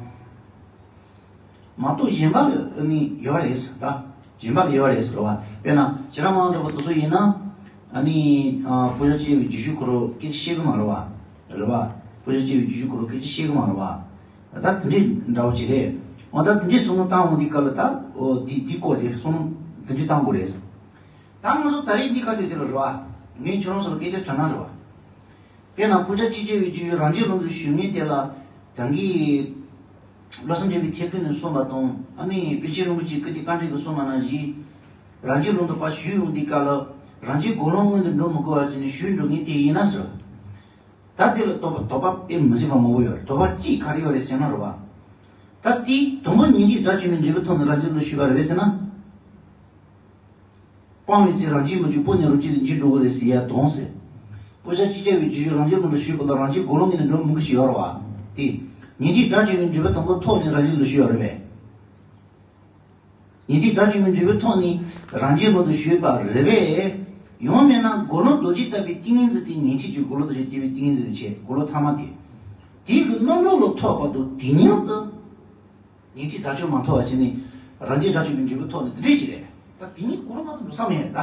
མ་གཏོགས་གཞན་པ་ལ་ནི་ཡོད་རེད་ཟེར། ད་གཞན་པ་ལ་ཡོད་རེད་ཟེར་བ། དཔེར་ན་ཁྱེད་རང་མང་འདྲ་པོ་དེ་ཚོ་ཡིན་ན། ཨ་ནི། ཨ། དཔེ་ཆ་བཅད་པའི་རྒྱུ་ཞུ་ཁོ་རང་སྐད་ཆ་བཤད་གི་མ་རེད་བ། རེད་བ། དཔེ་ཆ་བཅད་པའི་རྒྱུ་ཞུ་ཁོ་རང་སྐད་ཆ་བཤད་གི་མ་རེད་བ། ད་དེ་འདྲའི་འདྲ་བོ་ཅིག་རེད། འོ་ད་དེ་འདྲའི་བསམ་བློ་བཏང་འོང་དུས་སྐབས་ལ་ད་འོ་དེ་དེ་སྐོར་དེ་བསམ་བློ་དེ་འདྲའི་བཏང་དགོས་རེད། ད་ང་ཚོ་ད་རེས་འདི་ཁ་ཐུག་དེ་ལ་རེད་བ། ངས་ཁྱོད་རང་ཚོ་ལ་སྐད་ཆ་དྲང་ན་རེད་བ། དཔེར་ན་དཔེ་ཆ་གཅིག་བཅད་པའི་རྒྱུ་ཞུ་རང་རྒྱུད་ལུང་དུ་ཞུགས་མཁན་དེ་ལ་ད་གིན་བློ་བཟང་རྒྱལ་པོའི་ཐེག་པ་ནས་གསུངས་པ་དང་། ཨ་ནི་པཎ་ཆེན་རིན་པོ་ཆེ་ཀིརྟི་དཀར་འདྲེ་གིས་གསུངས་པ་ནང་བཞིན། རང་རྒྱུད་ལུང་དུ་ཕར་ཞུགས་ཡོང་དུས་སྐབས་ལ་རང་རྒྱུད་གོ་ལོང་སྔོན་དུ་འགྲོ་མི་དགོས་པ་བྱས་ནས་ཞུགས་འགྲོ་མཁན་དེ་ཡིན་ན་ཟེར། ད་དེ་ལ་དོགས་པ་དོགས་པ་དཔེ་མི་སྲིད་པ་མང་པོ་ཡོད་རེད། དོགས་པ་གཅིག་ག་རེ་ཡོད་རེད་ཟེར་ན་རེད་བ། ད་དེ་དང་པོ་ཉན་ཐོས་དགྲ་བཅོམ་པའི་འབྲས་བུ་ཐོབ་ནས་རང་རྒྱུད་ལ་ཞུགས་པ་རེད་པས་ཟེར་ན། སྤང་བའི་ཚེ་རང་རྒྱུད་མ་གྱུར་སྤོས་ནས་རང་རྒྱུད་དུ་འགྱུར་འགྲོ་གི་རེད་ཟེར་ཡ་དང་ཟེར། དཔེ་ཆ་གཅིག་བཅད་པའི་རྒྱུ་ཞུ་རང་རྒྱུད་ལུང་དུ་ཞུགས་པ་ལ་རང་རྒྱུད་གོ་ལོང་སྔོན་དུ་འགྲོ་མི་དགོས་ཞེས་ཡོད་རེད་བ། དེ་ཉན་ཐོས་དགྲ་བཅོམ་པའི་འབྲས་བུ་དང་པོ་ཐོབ་ནས་རང་རྒྱུད་ལ་ཞུགས་ཡོད་རེད་པས། ཉན་ཐོས་དགྲ་བཅོམ་པའི་འབྲས་བུ་ཐོབ་ནས་རང་རྒྱུད་ལུང་དུ་ཞུགས་པ་རེད་པས། ཡང་མིན་ན་དགེ་སློང་རྡོ་རྗེ་ལྟ་བུའི་ཏིང་ངེ་འཛིན་དེ་ཉན་ཐོས་ཀྱི་དགེ་སློང་རྡོ་རྗེ་ལྟ་བུའི་ཏིང་ངེ་འཛིན་དེ་བྱས། དགེ་སློང་ཐ་མ་དེ། དེ་གི་རྣམ་གྲངས་ལ་ཐོགས་པ་དང་དེ་མཉམ་དུ། ཉན་ཐོས་དགྲ་བཅོམ་མ་ཐོབ་པ་བྱས་ནས་རང་རྒྱུད་དགྲ་བཅོམ་པའི་འབྲས་བུ་ཐོབ་ནས་དེ་འདྲས་ཞིག་རེད། ད་དེ་གཉིས་གོ་རུ་མ་ཐུབ་འགྲོ་ས་མེད་ད།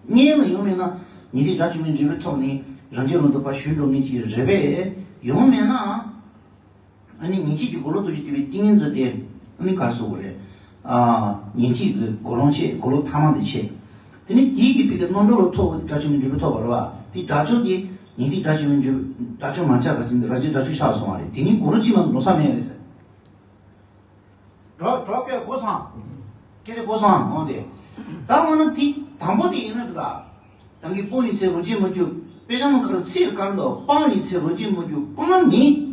རྙེད་ལ་ཡང་མིན་ན་ཉན་ཐོས་དགྲ་བཅོམ་པའི་འབྲས་བུ་ཐོབ་ནས་རང་རྒྱུད་ལུང་དུ་ཕར་ཞུགས་འགྲོ་མཁན་ཅིག་རེད་པས། ཡང་མིན་ན། ཨ་ནི་ཉན་ཐོས་ཀྱི་དགེ་སློང་རྡོ་རྗེ་ལྟ་བུའི་ཏིང་ངེ་འཛིན་དེ་ཨ་ནི་ག་རེ་ཟེར་དགོས་རེད། ཨ། ཉན་ཐོས་ཀྱི་དགེ་སློང་བྱས། དགེ་སློང་ཐ་མ་དེ་བྱས། དེ་ནས་དེའི་གི་ཕི་གི་རྣམ་གྲངས་ལ་ཐོགས་པའི་དགྲ་བཅོམ་པའི་འབྲས་བུ་ཐོབ་པ་རེད་བ། དེ་དགྲ་བཅོམ་དེ་ཉན་ཐོས་དགྲ་བཅོམ་པའི་འབྲས་བུ་དགྲ་བཅོམ་མ་ཆགས་པ་ཅིག་འདི་རང་རྒྱུད་དགྲ་བཅོམ་ཆགས་སོང་བ་རེད། དེ་གཉིས་གོ་རུ་ཅི་མ་འགྲོ་ས་མེད་རེད་ཟེར། གྲོགས་གྲོགས་སྐད་གོ་སོང་། སྐད་ཆ་གོ་སོང་འོང་དེ། ད་འོ་ན་དེ་དང་པོ་དེ་ཡིན་ན་འདྲ་ད། ད་གིན་སྤོང་བའི་ཚེ་རང་རྒྱུད་མ་གྱུར། དཔེ་ཆ་ནང་ག་རེ་ཚིག་ག་རེ་འདུག་སྤང་བའི་ཚེ་རང་རྒྱུད་མ་གྱུར། སྤངས་ནས་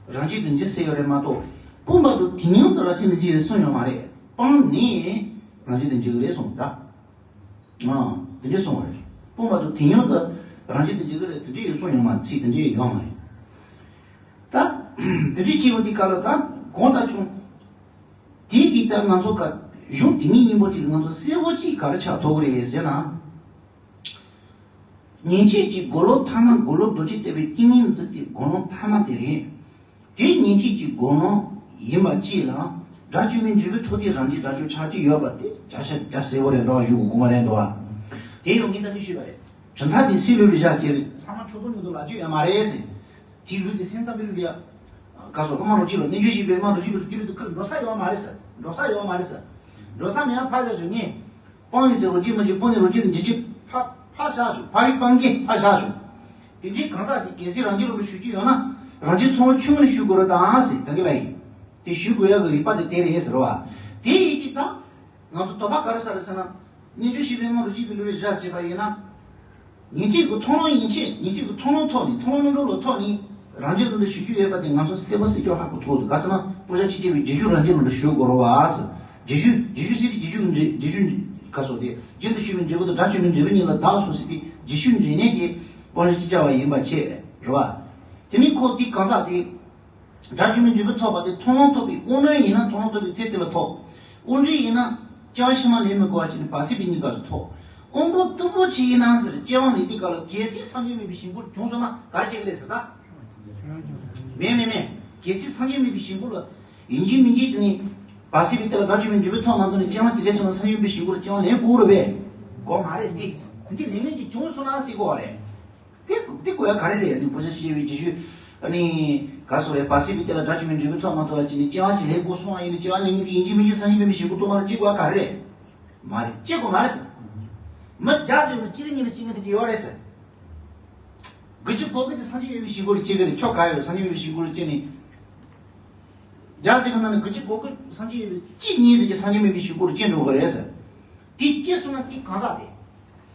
རང་རྒྱུད་དུ་འགྱུར་ཟེར་ཡོད་རེད་མ་གཏོགས། སྤངས་པ་དང་དེ་མཉམ་དུ་རང་རྒྱུད་དུ་འགྱུར་རེད་གསུངས་ཡོད་མ་རེད། སྤངས་ནས་རང་རྒྱུད་དུ་འགྱུར་གི་རེད་གསུངས་ད། ཨ། དེ་འདྲ་གསུངས་པ་རེད། སྤངས་པ་དང་དེ་མཉམ་དུ་རང་རྒྱུད་དུ་འགྱུར་གི་རེད། དེ་འདྲ་ཡོད་གསུངས་ཡོད་མ་རེད། ཚིག་དེ་འདྲ་ཡོད་མ་རེད། ད། དེ་འདྲ་བྱས་པ་འདི་ག་ལ་ད་གོང་ལྟར་བྱུང་། དེ་གི་ལྟར་ང་ཚོ་ག་གཞུང་དེ་ཉིད་སྙིང་པོ་དེ་གི་ང་ཚོ་གསལ་པོ་ཅིག་ག་རེ་ཆགས་ཐུབ་ཀྱི་རེད་ཟེར་ན། ཉན་ཐོས་ཀྱི་དགེ་སློང་ཐ་མ། དགེ་སློང་རྡོ་རྗེ་ལྟ་བུའི་ཏིང་ངེ་འཛིན་དེ་དགེ་སློང་ཐ་མ་དེ་རེད། དེ་ཉན་ཐོས་ཀྱི་དགེ་སློང་ཡིན་པ་གཅིག་ལ་དགྲ་བཅོམ་པའི་འབྲས་བུ་ཐོབ་དུས་རང་རྒྱུད་དགྲ་བཅོམ་ཆགས་ཀྱི་ཡོད་པ་དེ་རྒྱ་ཆ་རྒྱ་གསལ་པོ་རེད་འགྲོ་བ་ཞུ་དགོས་མ་རེད་འགྲོ་བ། དེ་ཡང་ངས་ད་ནི་ཞུས་པ་རེད། གྲུབ་མཐའ་དེ་སྲིད་ལུགས་ལ་བཞག་ཅེས་རེད། ཚང་མ་ཕྱོགས་གཏོགས་ཉིད་དུ་ལབ་རྒྱུ་ཡོད་མ་རེད་ཟེར། དེའི་ལུགས་དེ་སེམས་ཙམ་པའི་ལུགས་ལ་ཡ། ག་སོ་ཨ་མ་རོ་ཅི་ལ་རྣལ་འབྱོར་ཤེས་པའི་ཨ་མ་རོ་ཅི་ལ་དེ་ལུགས་དེ་ཁུར་འགྲོ་ས་ཡོད་མ་རེད་ཟེར། འགྲོ་ས་ཡོད་མ་རེད་ཟེར། འགྲོ་ས་མེད་ཡ་ཕར་བཞག་ཞུ་ངས། སྤང་བའི་ཚེ་རང་རྒྱུད་མ་གྱུར། སྤངས་ནས་རང་རྒྱུད་དུ་འགྱུར་རྒྱུ་ཕ་ཕ་བཞག་ཞུ། ཕ་རི་སྤང་གི་ཕ་བཞག་ཞུ། དེ་འདྲའི་གང་ཟག་ཅིག་གལ་སྲིད་རང་རྒྱུད་ལ་ཞུགས་རྒྱུ་ཡོད་ན་རང་རྒྱུད་ཚང་མ་ཆུང་ངུ་ལ་ཞུགས་དགོས་རེད་དང་ཟེར་ད་གི་ལ་ཡིན། དེ་ཞུགས་དགོས་ཡག་གི་རིགས་པ་དེ་དེ་རེད་ཟེར་བ། དེ་ཡིན་གྱི་ད། ང་ཚོ་དོགས་པ་ག་རེ་ཟ་རེད་ཟེར་ན། རྣལ་འབྱོར་ཤེས་པའི་ཨ་མ་རོ་ཅི་གི་ལུགས་ལ་བཞག་བྱས་པ་ཡིན་ན། ཉན་ཐོས་ཀྱི་མཐོང་ལམ་ཡན་ཆད། ཉན་ཐོས་ཀྱི་མཐོང་ལམ་ཐོག་ནས་མཐོང་ལམ་རྣམ་གྲོལ་ལ་ཐོག་ནས་རང་རྒྱུད་ལུང་དུ་ཞུགས་རྒྱུ་ཡོད་པ་དེ་ང་ཚོ་གསལ་པོ་གསལ་རྐྱང་ཧ་གོ་ཐུབ་འདུག་ག་ཟེར་ན་དཔེ་ཆ་གཅིག་བཅད་པའི་རྗེས་ཤུལ་རང་རྒྱུད་ལུང་དུ་ཞུགས་དགོས་རེད་བ་ཟེར། རྗེས་ཤུལ་རྗེས་ཤུལ་ཟེར་དུས་རྗེས་ཤུལ་རྗེས་ཤུལ་ག་སོགས་ཏེ་རྒྱུན་དུ་ཞུགས་པའི་འབྲས་བུ་དང་དགྲ་བཅོམ་པའི་འབྲས་བུ་གཉིས་ལ་བདག་སོགས་ཟེར་ཏེ་རྗེས་ཤུལ་འབྲེལ་ནས་ཀྱི་དཔེ་ཆ་གཅིག་བཅད་པ་ཡིན་པ་བྱས་རེད་བ། དེ་ནི་ཁོ་དེ་གང་ཟག་དེ། དགྲ་བཅོམ་པའི་འབྲས་བུ་ཐོབ་པ་དེ་མཐོང་ལམ་ཐོབ་པའི་དབང་རྣོན་ཡིན་ན་མཐོང་ལམ་ཐོབ་པའི་ཚེ་དེ་ལ་ཐོབ། དབང་འབྲིང་ཡིན་ན་སྐྱེ་བ་ཕྱི་མ་ལེན་མི་དགོས་པ་བྱས་ནས་བར་སྲིད་པའི་གནས་སྐབས་སུ་ཐོབ། དབང་པོ་རྟུལ་པོ་ཆེ་ཡིན་ན་ཟེར་སྐྱེ་བ་ལེན་དུས་སྐབས་ལ་གལ་སྲིད་སངས་རྒྱས་མེད་པའི་ཞིང་ཁམས་བྱུང་སོང་ན་ག་རེ་བྱེད་ཀྱི་རེད་ཟེར་ད། མེད་མེད་མེད། གལ་སྲིད་སངས་རྒྱས་མེད་པའི་ཞིང་ཁམས་ལ་ཡིན་གཅིག་མིན་གཅིག་དེ་ནི་བར་སྲིད་པའི་དེ་ལ་དགྲ་བཅོམ་པའི་འབྲས་བུ་ཐོབ་མ་ཐོབ་ནས་སྐྱེ་བ་གཅིག་ལེན་སོང་ན་སངས་རྒྱས་མེད་པའི་ཞིང་ཁམས་ལ་སྐྱེ་བ་ལེན་དགོས་རེད་པས། དགོས་མ་རེད་དེ། དེ་འདི་ལེན་མཁན་གཅིག་བྱུང་སོང་ན་ཟེར་དགོས་པ་རེད། དེ་དེ་དགོས་ཡ་ག་རེ་རེད། ཨ་ནི་དཔེ་ཆ་བཤད་པའི་རྗེས་ཤུལ། ཨ་ནི་ག་སོ་རེད། བར་སྲིད་པའི་དེ་ལ་དགྲ་བཅོམ་པའི་འབྲས་བུ་ཐོབ་མ་ཐོབ་ཡ་ཅི་ནི་སྐྱེ་བ་ཞིག་ལེན་དགོས་སོང་བ་ཡིན་ན་སྐྱེ་བ་ལེན་མཁན་དེ་ཡིན་གཅིག་མིན་གཅིག་སངས་རྒྱས་མེད་པའི་ཞིང་ཁམས་ཐོབ་མ་ལ་ཅི་དགོས་ཡ་ག་རེ་རེད། མ་རེད། ཅི་དགོས་མ་རེད་ཟེར། མི་བརྒྱ་ཟེར་བ་གཅིག་རེ་གཉིས་རེ་སྐྱེ་མཁན་དེ་ག་ཡོད་རེད་ཟེར། དགུ་བཅུ་གོ་དགུ་དེ་སངས་རྒྱས་མེད་པའི་ཞིང་ཁམས་ལ་སྐྱེ་གི་རེད། ཁྱོད་ག་ཡོད་སངས་རྒྱས་མེད་པའི་ཞིང་ཁམས་ལ་སྐྱེ་ནི། བརྒྱ་ཟེར་གི་ནང་ནས་དགུ་བཅུ་གོ་དགུ་སངས་རྒྱས་ཡོད་པའི་གཅིག་གཉིས་ཟེར་གྱི་སངས་རྒྱས་མེད་པའི་ཞིང་ཁམས་ལ་སྐྱེ་འགྲོ་གི་རེད་ཟེར། དེ་སྐྱེས་སོང་ན་དེ་གང་ཟག་དེ།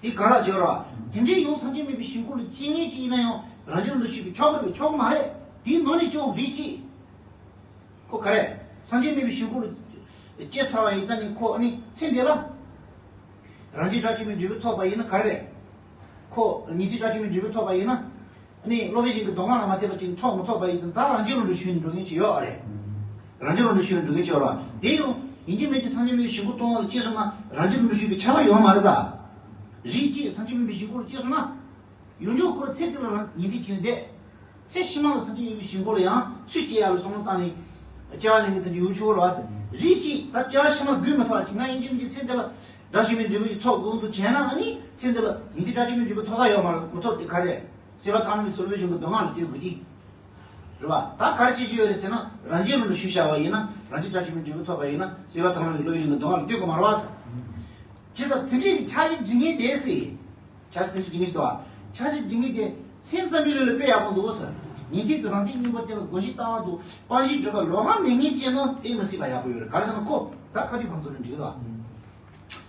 དེ་གང་ཟག་བྱེད་ར། དེ་འདྲའི་ཡང་སངས་རྒྱས་མེད་པའི་ཞིང་ཁམས་ལ་སྐྱེ་མཁན་ཅིག་ཡིན་ན་ཡང་རང་རྒྱུད་ལ་ཞུགས་པའི་ཆོག་གི་རེད་པས། ཆོག་གི་མ་རེད། དེའི་ནང་ནས་ཅུང་རིགས་གཅིག་ཁོ་ག་རེ། སངས་རྒྱས་མེད་པའི་ཞིང་ཁམས་ལ་སྐྱེས་ཚར་བ་ཡིན་ཙང་ནི་ཁོ་ཨ་ནི་ཚེ་འདི་ལ། རང་རྒྱུད་དགྲ་བཅོམ་པའི་འབྲས་བུ་ཐོབ་པ་ཡིན་ན་ག་རེ་རེད། ཁོ་ཉན་ཐོས་དགྲ་བཅོམ་པའི་འབྲས་བུ་ཐོབ་པ་ཡིན་ན། ཨ་ནི་སློབ་དཔོན་ཞིག་གི་མདོ་སྔགས་ལ་མ་ཐེབས་པ་ཅིག་ཐོབ་མི་ཐོབ་པ་ཡིན་ཙང་ད་རང་རྒྱུད་ལ་འགྲོ་ཞུགས་འགྲོ་མཁན་ཅིག་ཡོད་རེད། རང་རྒྱུད་ལ་འགྲོ་ཞུགས་འགྲོ་མཁན་ཅིག་ཡོད་རེད། དེ་ཡང་། ཡིན་གཅིག་མིན་གཅིག་སངས་རྒྱས་མིན་པའི་ཞིང་ཁམས་སྟོང་པ་ལ་སྐྱེས་སོང་ན་རང་རྒྱུད་ལ་ཞུགས་པའི་ཁྱབ་པ་ཡོད་མ་རེད་ད། རིགས་གཅིག་སངས་རྒྱས་མིན་པའི་ཞིང་ཁམས་ལ་སྐྱེས་སོང་ན། ཡོངས་གཅོད་སྐོར་ཚེ་འདི་ལ་རང་ཉན་ཐོས་ཅན་བསྡད། ཚེ་ཕྱི་མ་ལ་སངས་རྒྱས་ཡིན་པའི་ཞིང་ཁམས་ལ་ཡང་ཚུར་སྐྱེ་ཡག་ལ་བསམ་བློ་བཏང་ནས། སྐྱེ་བ་ལེན་མཁན་དེ་འདྲ་ཡོང་ཆོག་གི་རེད་བ། རིགས་གཅིག་ད་སྐྱེ་བ་ཕྱི་མ་འགོད་མི་ཐུབ་པ་ཅིག་ན་ཡིན་གཅིག་མིན་གཅིག་ཚེ་འདི་ལ་དགྲ་བཅོམ་པའི་འབྲས་བུ་ཅིག་ཐོབ་དགོས་འདུག་བྱས་ན། ཨ་ནི་ཚེ་འདི་ལ་ཉན་ཐོས་དགྲ་བཅོམ་པའི་འབྲས་བུ་ཐོབ་ས་ཡོད་མ་རེད། མི་ཐོབ་དེ་ག་རེ་རེད། སྲིད་པ་ཐ་མལ་པའི་བཟོད་པའི་གཞུང་གི་སྡུག་བསྔལ་ལ་ལྟོས་དགོས་དེ། རེད་བ། ད་ག་རེ་བྱེད་ཀྱི་ཡོད་རེད་ཟེར་ན། རང་རྒྱུད་ལམ་དུ་ཞུགས་བཞག་པ་ཡིན་ན། རང་རྒྱུད་དགྲ་བཅོམ་པའི་འབྲས་བུ་ཐོབ་པ་ཡིན་ན། སྲིད་པ་ཐ་མལ་པའི་བཟོད་པའི་གཞུང་གི་སྡུག་བསྔལ་ལ་ལྟོས་དགོས་མ་རེད་བ་ཟེར། བྱས་ཙང་དེ་འདྲའི་གི་ཆ་ཤས་སྒྲིག་མཁན་དེ་སྲིད། ཆ་ཤས་དེ་འདྲའི་སྒྲིག་མཁན་ཞིག་འདུག་བ། ཆ་ཤས་སྒྲིག་མཁན་དེ་སེམས་བསམ་པའི་ལུགས་ལ་དཔེ་ཡག་པོ་འདུག་ཟེར། ཉན་ཐོས་དང་རང་རྒྱུད་གཉིས་པོ་དེ་ལ་བསྒོམ་གཞི་ལྟ་བ་དང་དཔང་གཞི་སྒྲུབ་པ་ལོགས་ཀ་མེད་མཁན་ཅན་ནི་དཔེ་མི་སྲིད་པ་ཡག་པོ་ཡོད་རེད། ག་རེ་ཟེར་ན་ཁོ་ད་ཁ་ཐུག་བང་མཛོད་ནས་འགྲིག་གི་འདུག་བ།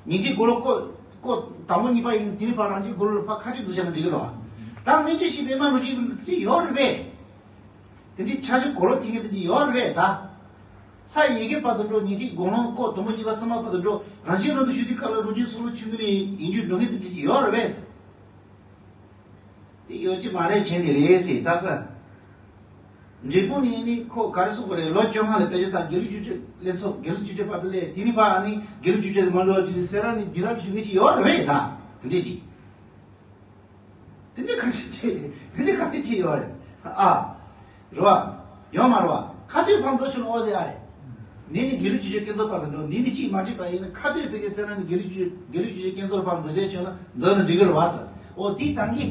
ཉན་ཐོས་སྒོམ་ལུགས་སྐོར་སྐོར་དང་པོ་གཉིས་པ་ཡིན། དེ་ནས་ཕར་རང་རྒྱུད་སྒོམ་ལུགས་ལ་ཕར་ཁ་ཐུག་འཛིན་བྱས་ན་འགྲིག་གི་རེད་བ། ད་སྨན་བཅོས་ཤེས་པའི་དམའ་རུ་ཅིག་དེ་ཡོད་རེད་པས། དེ་འདྲའི་ཆ་ཤས་གོ་ལོག་ཐེབས་མཁན་དེ་འདྲ་ཡོད་རེད་པས་ད། ས་ཡི་གེ་བར་དུ་འགྲོ། ཉན་ཐོས་སྒོམ་ལུགས་སྐོར་དང་པོ་གཉིས་པ་གསུམ་པ་བར་དུ་འགྲོ། རང་བཞིན་ལམ་དུ་ཞུགས་དུས་སྐབས་ལ་རང་བྱུང་སྲོག་ལ་ཆུད་མཁན་ནི་ཡིན་རྒྱུ་འགྲོ་མཁན་དེ་འདྲ་ཡོད་རེད་པས། དེ་ཡོད་ཀྱི་མ་རེད་མཁན་དེ་རེད་ཟེར་ད་ག་འབྲས་སྤུངས་ནས་ནི་ཁོ་ག་རེ་གསུང་གི་རེད། ལོ་བཅོ་ལྔ་ལ་དཔེ་ཆ་ལྟ། དགེ་ལུགས་ཆོས་སྤྱོད་ལེན་ཚོགས། དགེ་ལུགས་ཆོས་སྤྱོད་པ་དེ་ལས་དེ་ནི་ཕར་ནི་དགེ་ལུགས་ཆོས་སྤྱོད་དེ་མ་འགྲོ་བ་ཅིག་ནི་སེ་ར་ནི་དགེ་རབ་ཞུ་མཁན་ཅིག་ཡོད་རེད་ད། དེ་འདྲས་ཅིག་དེ་འདྲས་ག་འདྲས་ཅིག་དེ་འདྲས་ག་འདྲས་ཅིག་ཡོད་རེད་ཨ། རེད་བ། ཡོད་མ་རེད་བ། ཁ་ཐུག་བང་མཛོད་ཞུ་ནོ་ཨོ་ཟེར་ཨ་རེད། ནི་ནི་དགེ་ལུགས་ཆོས་སྤྱོད་དགེ་ཚོགས་པ་དང་འགྲོ། ནི་ནི་ཅིག་མ་འགྲིག་པ་ཡིན་ན་ཁ་ཐུག་བོད་ཀྱི་སེ་ར་ནི་དགེ་ལུགས་ཆོས་དགེ་ལུགས་ཆོས་སྤྱོད་དགེ་ཚོགས་པ་མཛད་རྗེས་བྱུང་ན་མཛད་ན་འགྲིག་གི་རེད་བ་ཟེར། ཨོ་དེའི་ཐང་གི་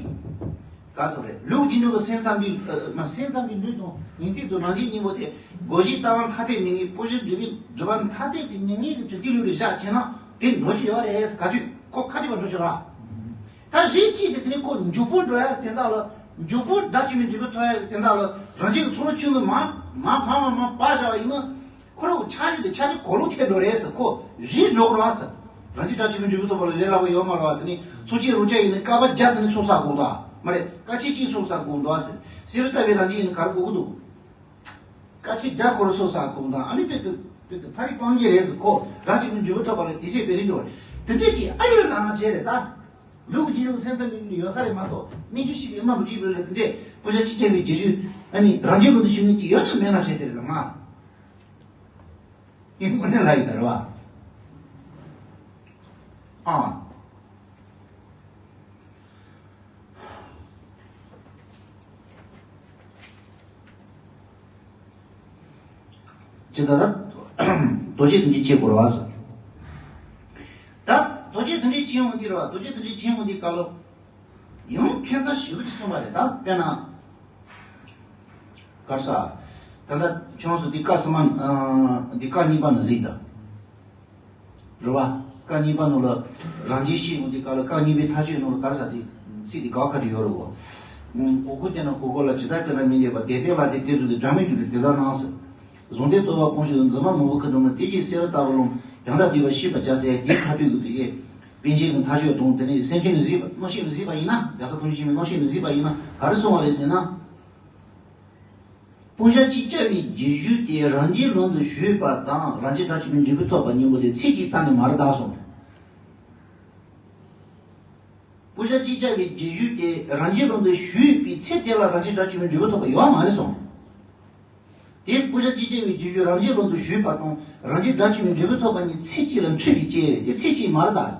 ག་སོ་རེད། ལུགས་ཀྱི་ཉུང་གི་སེམས་ཙམ་པའི་ཨ་མ་སེམས་ཙམ་པའི་ལུགས་དང་ཉན་ཐོས་དང་རང་བཞིན་གཉིས་པོ་དེ་སྒོམ་གཞི་ལྟ་བ་ཐ་དད་མེད་མཁན། སྤོང་བྱ་སྒྲུབ་པའི་སྒྲུབ་པ་ཐ་དད་དེ་མེད་མཁན་གྱི་གྲུབ་མཐའི་ལུགས་ལ་བཞག་བྱས་ན་དེ་འགྲོ་རྒྱུ་ཡོད་རེད་ཟེར། ག་དུས་ཁོ་ཁ་ཐུག་བང་མཛོད་ཞུ་ར། ད་རིགས་གཅིག་དེ་དེ་ནི་ཁོ་མཇུག་པོ་འགྲོ་ཡ་དེ་དག་ལ། མཇུག་པོ་དགྲ་བཅོམ་པའི་འབྲས་བུ་ཐོབ་ཡ་དེ་དག་ལ་རང་བཞིན་གྱི་ཚོར་བ་ཆུང་ངུ་མ་མ་མ་མ་མ་པ་བཞག་པ་ཡིན་ན། ཁོ་རང་གི་ཆ་ཤས་དེ་ཆ་ཤས་གོ་ལོག་ཐེབས་འགྲོ་རེད་ཟེར། ཁོ་རིགས་འགྲོ་གི་རེད་ཟེར། རང་བཞིན་དགྲ་བཅོམ་པའི་འབྲས་བུ་ཐོབ་པ་ལ་ལས་སླ་པོ་ཡོད་མ་རེད་བ། དེ་ནི་ཚོགས་ཆེན་རུ་ཆ་ཡིན་ན་བསྐལ་པ་བརྒྱ་དེ་ནི་ཚོགས་བསགས་དགོས་འདུག་མ་རེད། བསྐལ་ཆེན་གཅིག་ཚོགས་བསགས་དགོས་འདུག་ཟེར། བསེ་རུ་ལྟ་བུའི་རང་བཞིན་ཡིན་ན་ག་རེ་དགོས་ཀྱི་འདུག་བསྐལ་ཆེན་བརྒྱ་འཁོར་ཚོགས་བསགས་དགོས་འདུག་ཨ་ནི་དཔེ་དེ་དཔེ་དེ་ཕ་རིག་སྤང་གི་རེད་ཟེར། ཁོ་དགྲ་བཅོམ་པའི་འབྲས་བུ་ཐོབ་པ་ལ་དེ་ཚེ་བེ་རི་འགྲོ་རེད། དེ་འདྲས་ཀྱི་ཨ་ཡོད་ནའང་བྲལ་རེད་ད། ལུགས་ཀྱི་ཉུང་སེམས་ཙམ་པའི་མི་ཡོད་ས་རེད་མ་གཏོགས། སྨན་བཅོས་ཤེས་པའི་དམའ་རུ་ཅིག་ལ་དེ་འདྲས་སྤུ་ཆ་གཅིག་ཆགས་པའི་རྗེས་ཤུལ་ཨ་ནི་རང་རྒྱུད་ལམ་དུ་ཞུགས་མཁན་ཅིག་ཡོད་ན་མེད་ན་བྲལ་དེ་རེད་ལ་ང་། ངས་དངོས་གནས་ལ་ཡིན་ད་རེད་བ། ཨ། ཅི་ད་ད། རྡོ་རྗེ་དོན་གྱི་ཆེ་དགོས་རེད་བ་ཟེར། ད་རྡོ་རྗེ་དོན་གྱི་ཆེ་འོང་འདི་རེད་བ། རྡོ་རྗེ་དོན་གྱི་ཆེ་འོང་འདི་ག་ལོ། ཡང་ཁྱད་མཚར་ཞེ་པོ་ཅིག་གསུངས་པ་རེད་ད། དཔེར་ན། ག་རེ་ཟ། ད་ལྟ་ཁྱོད་ཚོ་འདི་བཀའ་གསུམ་མ། ཨ། འདི་བཀའ་གཉིས་པ་ནི་གཟིགས་དང་། རེད་བ། བཀའ་གཉིས་པ་ནང་ལ་རང་བཞིན་ཤེས་ཡོང་དུས་སྐབས་ལ་བཀའ་གཉིས་པའི་མཐའ་དཔྱོད་ནང་ལ་ག་རེ་ཟ་དེ་ཚིག་དེ་ག་བ་ཁ་ཅིག་ཡོད་རེད་གོ། གོ་གོ་དེ་ན་གོ་གོ་ལ་ཇི་ལྟར་སྤྱོད་ན་མི་འདོད་པ། དེ་ལྟས་ལ་དེ་སྟེར་ཚུལ་དེ་སྒྲ་མེད་རྒྱུད་ལ་དེ་ལྟར་སྣང་ཟེར། གཟུང་དོན་རྟོག་པ་སྤོང་ཕྱིར་འཛིན་པ་མང་པོ་ཁུར་འགྲོ་ན། དེ་ཀྱང་སེལ་བ་ལྟ་བུ་ལམ་ཡང་དག་བསྡུས་པ་ཤེས་པར་བྱ་ཟེར། དེའི་མཐའ་དཔྱོད་ཀྱི་དེ་པཎ་ཆེན་གྱི་མཐའ་དཔྱོད་དང་། དེ་ནས་སེམས་ཅན་ལ་གཟིགས་པ། རྣམ་ཤེས་ལ་གཟིགས་པ་ཡིན་ན། རྒྱལ་ཚབ་ཐུགས་རྗེ་ཆེན་པོས་རྣམ་ཤེས་ལ་གཟིགས་པ་ཡིན་ན་ག་རེ་གསུངས་པ་རེད་ཟེར་ན། སྤུན་ཆ་གཅིག་ཅར་བའི་རྗེས་འཇུག་དེ་རང་རྒྱུད་ལམ་དུ་ཞུགས་པ་དང་རང་རྒྱུད་དགྲ་བཅོམ་པའི་འབྲས་བུ་ཐོབ་པ་གཉིས་པོ་དེ་ཚེ་གཅིག་ཙམ་ནས་མ་རེད་ད་གསུངས། སྤུན་ཆ་གཅིག་ཅར་བའི་རྗེས་འཇུག་དེ་རང་རྒྱུད་ལམ་དུ་ཞུགས་པའི་ཚེ་དེ་ལ་རང་རྒྱུད་དགྲ་བཅོམ་པའི་འབྲས་བུ་ཐོབ་པ་ཡོད་མ་རེད་གསུངས། དེ་སྤུན་ཆ་གཅིག་ཅར་བའི་རྗེས་འཇུག་རང་རྒྱུད་ལམ་དུ་ཞུགས་པ་དང་རང་རྒྱུད་དགྲ་བཅོམ་པའི་འབྲས་བུ་ཐོབ་པ་གཉིས་ཚེ་གཅིག་ལ་འཁྲིལ་བའི་སྐྱེ་རེད་དེ། ཚེ་གཅིག་མ་རེད་ད།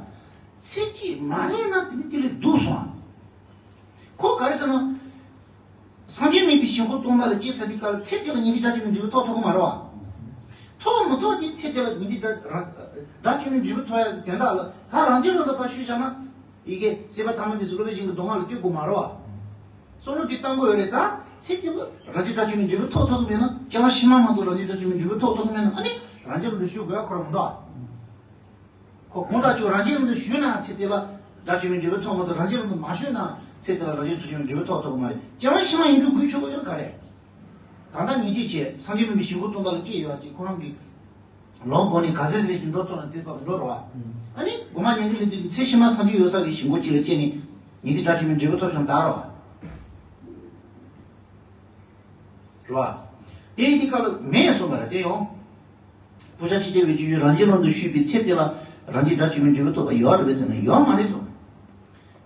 ཚེ་གཅིག་མ་རེད་ན་དེ་ནི་དེ་ལས་སྡུག་སོང་ཨ། ཁོ་ག་རེ་ཟེར་ན། སངས་རྒྱས་མིན་པའི་ཞིང་ཁམས་སྟོང་པ་ལ་སྐྱེས་ཚར་དུས་སྐབས་ལ་ཚེ་དེ་ལ་ཉན་ཐོས་དགྲ་བཅོམ་པའི་འབྲས་བུ་ཐོབ་ཐུབ་ཀྱི་མ་རེད་བ། ཐོབ་མི་ཐོབ་དེ་ཚེ་དེ་ལ་ཉན་ཐོས་དགྲ་རང་དགྲ་བཅོམ་པའི་འབྲས་བུ་ཐོབ་ཡ་དོན་དག་ལ་ད་རང་རྒྱུད་ལ་ལ་ཕར་ཞུས་བཞག་ན། ཡི་གེ་སྲིད་པ་ཐ་མལ་པའི་བཟོད་པའི་ཞིང་གི་སྡུག་བསྔལ་ལ་སྐྱེ་དགོས་མ་རེད་བ། བསམ་བློ་དེ་བཏང་དགོས་ཡོད་རེད་ད། ཚེ་དེ་ལ་རང་རྒྱུད་དགྲ་བཅོམ་པའི་འབྲས་བུ་ཐོབ་ཐུབ་ཀྱི་མེད་ན། སྐྱེ་བ་ཕྱི་མ་མ་གཏོགས་རང་རྒྱུད་དགྲ་བཅོམ་པའི་འབྲས་བུ་ཐོབ་ཐུབ་ཀྱི་མེད་ན། ཨ་ནི་རང་རྒྱུད་ལ་ཞུགས་དགོས་ཡ་ཁོ་རང་མི་འདུག་ཨ། ཁོ་གང་ལྟར་ཀྱང་རང་རྒྱུད་ལམ་དུ་ཞུགས་ན་ཚེ་དེ་ལ་དགྲ་བཅོམ་པའི་འབྲས་བུ་ཐོབ་མ་ཐོབ། རང་རྒྱུད་ལམ་དུ་མ་ཞུགས་ན་ཚེ་དེ་ལ་རང་རྒྱུད་དགྲ་བཅོམ་པའི་འབྲས་བུ་ཐོབ་ཐུབ་ཀྱི་མ་རེད། སྐྱེ་བ་ཕྱི་མ་ཡིན་རྒྱུ་དགོས་ཆོག་གི་ཡོད་ག་རེད། ད་ལྟ་ཉན་ཐོས་བྱས་སངས་རྒྱས་མིན་པའི་ཞིང་ཁམས་སྟོང་པ་ལ་སྐྱེས་ཡོད་ཅེས་ཁོ་རང་གིས་ལམ་གོ་ནས་ག་ཚད་ཟེར་གྱི་འགྲོ་ཐུབ་ན་དེ་བར་དུ་འགྲོ་རོགས། ཨ་ནི་གོ་མ་ཉན་གྱི་ལས་དུས་ཀྱི་ཚེ་ཕྱི་མ་སངས་རྒྱས་ཡོད་ས་གི་ཞིང་ཁམས་གཅིག་ལ་སྐྱེས་ནས་ཉན་ཐོས་དགྲ་བཅོམ་པའི་འབྲས་བུ་ཐོབ་བྱུང་ད་རོགས། རེད་བ། དེ་ཡི་དེ་སྐབས་ལ་མེད་གསུངས་པ་རེད་དེ་ཡང་། སྤུན་ཆ་གཅིག་ཅར་བའི་རྗེས་འཇུག་རང་རྒྱུད་ལམ་དུ་ཞུགས་པའི་ཚེ་དེ་ལ་རང་རྒྱུད་དགྲ་བཅོམ་པའི་འབྲས་བུ་ཐོབ་པ་ཡོད་རེད་པས་ཟེར་ན་ཡོད་མ་རེད་གསུངས།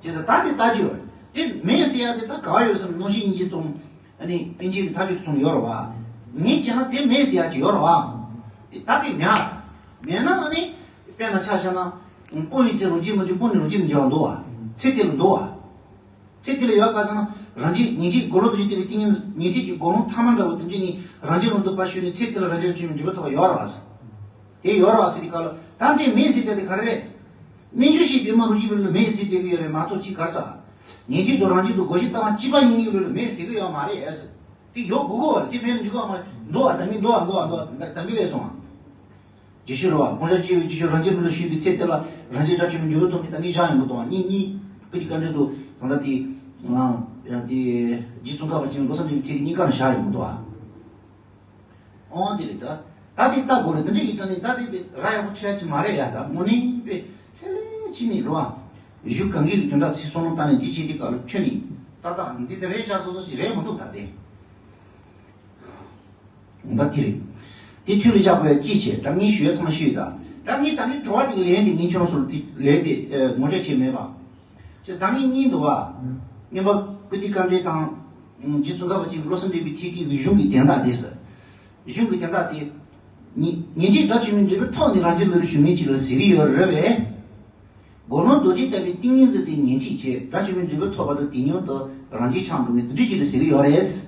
བྱས་ཙང་ད་དེ་ལྟ་རྒྱུ་ཡོད་རེད། དེ་མེད་ཟེར་ཡ་དེ་ད་ག་བ་ཡོད་ཟེར་ན་རྣམ་ཤེས་དབྱིངས་ཀྱི་དང་ཨ་ནི་དབྱིངས་ཀྱི་མཐའ་དཔྱོད་དུ་གསུངས་ཡོད་རེད་བ། ངས་བྱས་ན་དེ་མེད་ཟེར་ཡ་ཅིག་ཡོད་རེད་བ། དེ་ད་དེ་མེད་ཨ། མེད་ན་ཨ་ནི་དཔེར་ན་ཆ་བཞག་ན། སྤོང་བའི་ཚེ་རང་རྒྱུད་མ་འཇུག་སྤོང་ནས་རང་རྒྱུད་མི་འཇུག་པ་འདུག་བ། ཚེ་དེ་ལ་འདུག་བ། ཚེ་དེ་ལ་ཡོད་ག་ཟེར་ན། རང་རྒྱུད་ཉན་ཐོས་དགེ་སློང་དུ་ཡོད་དེ་བའི་ཏིང་ངེ་འཛིན། ཉན་ཐོས་ཀྱི་དགེ་སློང་ཐ་མ་འདྲ་བོ་དེ་འདྲ་ནི་རང་རྒྱུད་ལ་འདུག་པ་ཞུས་ནས་ཚེ་དེ་ལ་རང་རྒྱུད་ལ་འཇུག་པའི་ཐོབ་པ་ཡོད་རེད་བ་ཟེར། དེ་ཡོད་རེད་བ་ཟེར་དེ་ག་ལ། ད་དེ་མེད་ཟེར་དེ་དེ་ག་རེ་རེད། རྣལ་འབྱོར་ཞེས་པའི་མ་རང་རྒྱུད་པའི་ལུགས་མེད་ཟེར་དེ་གི་ཡོད་རེད་མ་གཏོགས་ཅི་ག་རེ་ཟེར། ཉན་ཐོས་དང་རང་རྒྱུད་དུ་བགོ་བཤའ་བཏང་བ་གཅིག་པ་ཡིན་གྱི་ལུགས་ལ་མེད་ཟེར་གི་ཡོད་མ་རེད་ཟེར། དེ་ཡོད་དགོས་ཀྱི་ཡོད་རེད། དེ་མེད་ན་འཇུག་གི་ཡོད་མ་རེད། འདུག་བ། ད་གིན་འདུག་བ། འདུག་བ། འདུག་བ། ད་གིན་ལས་སོང་བ། རྗེས་ཤུལ་རེད་བ། སྤོང་བྱ་སྤྱོད་པའི་རྗེས་ཤུལ་རང་རྒྱུད་ལ་ཞུགས་པའི་ཚེ་དེ་ལ་རང་རྒྱུད་དགྲ་བཅོམ་པའི་འབྲས་བུ་ཐོབ་ནས་ད་གིན་བཞག་ཡོང་གི་འདུག་བ། གཉིས་གཉིས་ཀྱི་དཀའ་འགྲེལ་དུ་ད་ལྟ་དེ་ང་ཡང་དེ་རྗེ་ཙོང་ཁ་པ་ཆེན་པོའི་བློ་གསལ་འགྲེལ་པའི་ཐད་ཀྱི་གཉིས་ཀ་ལ་བཞག་ཡོང་གི་འདུག་བ། ཨོང་དེ་རེད་ད། ད་དེ་ལྟ་དགོས་རེད། དེ་འདྲ་ཡིན་ཙང་ནི་ད་དེ་དཔེ་ར་ཡག་པོ་ཁྲལ་ཅིག་མ་རེད་ཡ། ད་དངོས་གནས་དཔེ་ཧེ་ལས་ཅི་ནི་རེད་བ། གཞུང་གང་གི་དོན་དག་ཚིག་གསུང་ལུང་བཏང་ནས་འདི་བྱེད་དེ་ག་ལ་ཁྱོད་ནི་ཏག་ཏག་འདི་དེ་རེད་ཤག་སོ་སོ་ཞིག་རེད་མ་ཐུབ་ད་དེ། ད་དེ་རེད། དེ་མཐུ་ལ་བཞག་པའི་ཅི་བྱེད། ད་ངས་ཞུ་ཡ་ཚང་མ་ཞུས་ད། ད་ངས་ད་ངས་དྲི་བ་དེ་གི་ལན་དེ་ངས་ཁྱོད་རང་ཚོར་དེ་ལན་དེ་ངོ་སྤྲོད་བྱས་མེད་པ། ཅེས་ད་ངས་གཉིས་འདུག་བ། རྔན་པ་ཀུན་བཏུས་དཀའ་འགྲེལ་དང་། རྗེ་ཙོང་ཁ་པ་ཆེན་པོའི་བློ་གསལ་འགྲེལ་པའི་ཐད་ཀྱི་གཞུང་གི་དོན་དག་དེ་ཟེར། གཞུང་གི་དོན་དག་དེ། ཉན་ཉན་ཐོས་དགྲ་བཅོམ་པའི་འབྲས་བུ་ཐོབ་ནས་རང་རྒྱུད་ལ་ཞུགས་མིན་ཅིག་ལ་ཟེར་གྱི་ཡོད་རེད་པས། དགེ་སློང་རྡོ་རྗེ་ལྟ་བུའི་ཏིང་ངེ་འཛིན་དེ་ཉན་ཐོས་བྱས་དགྲ་བཅོམ་པའི་འབྲས་བུ་ཐོབ་པ་དང་དེ་མཉམ་དུ་རང་རྒྱུད་ཆགས་འགྲོ་མིན་དེ་འདྲ་ཅིག་ལ་ཟེར་གྱི་ཡོད་རེད།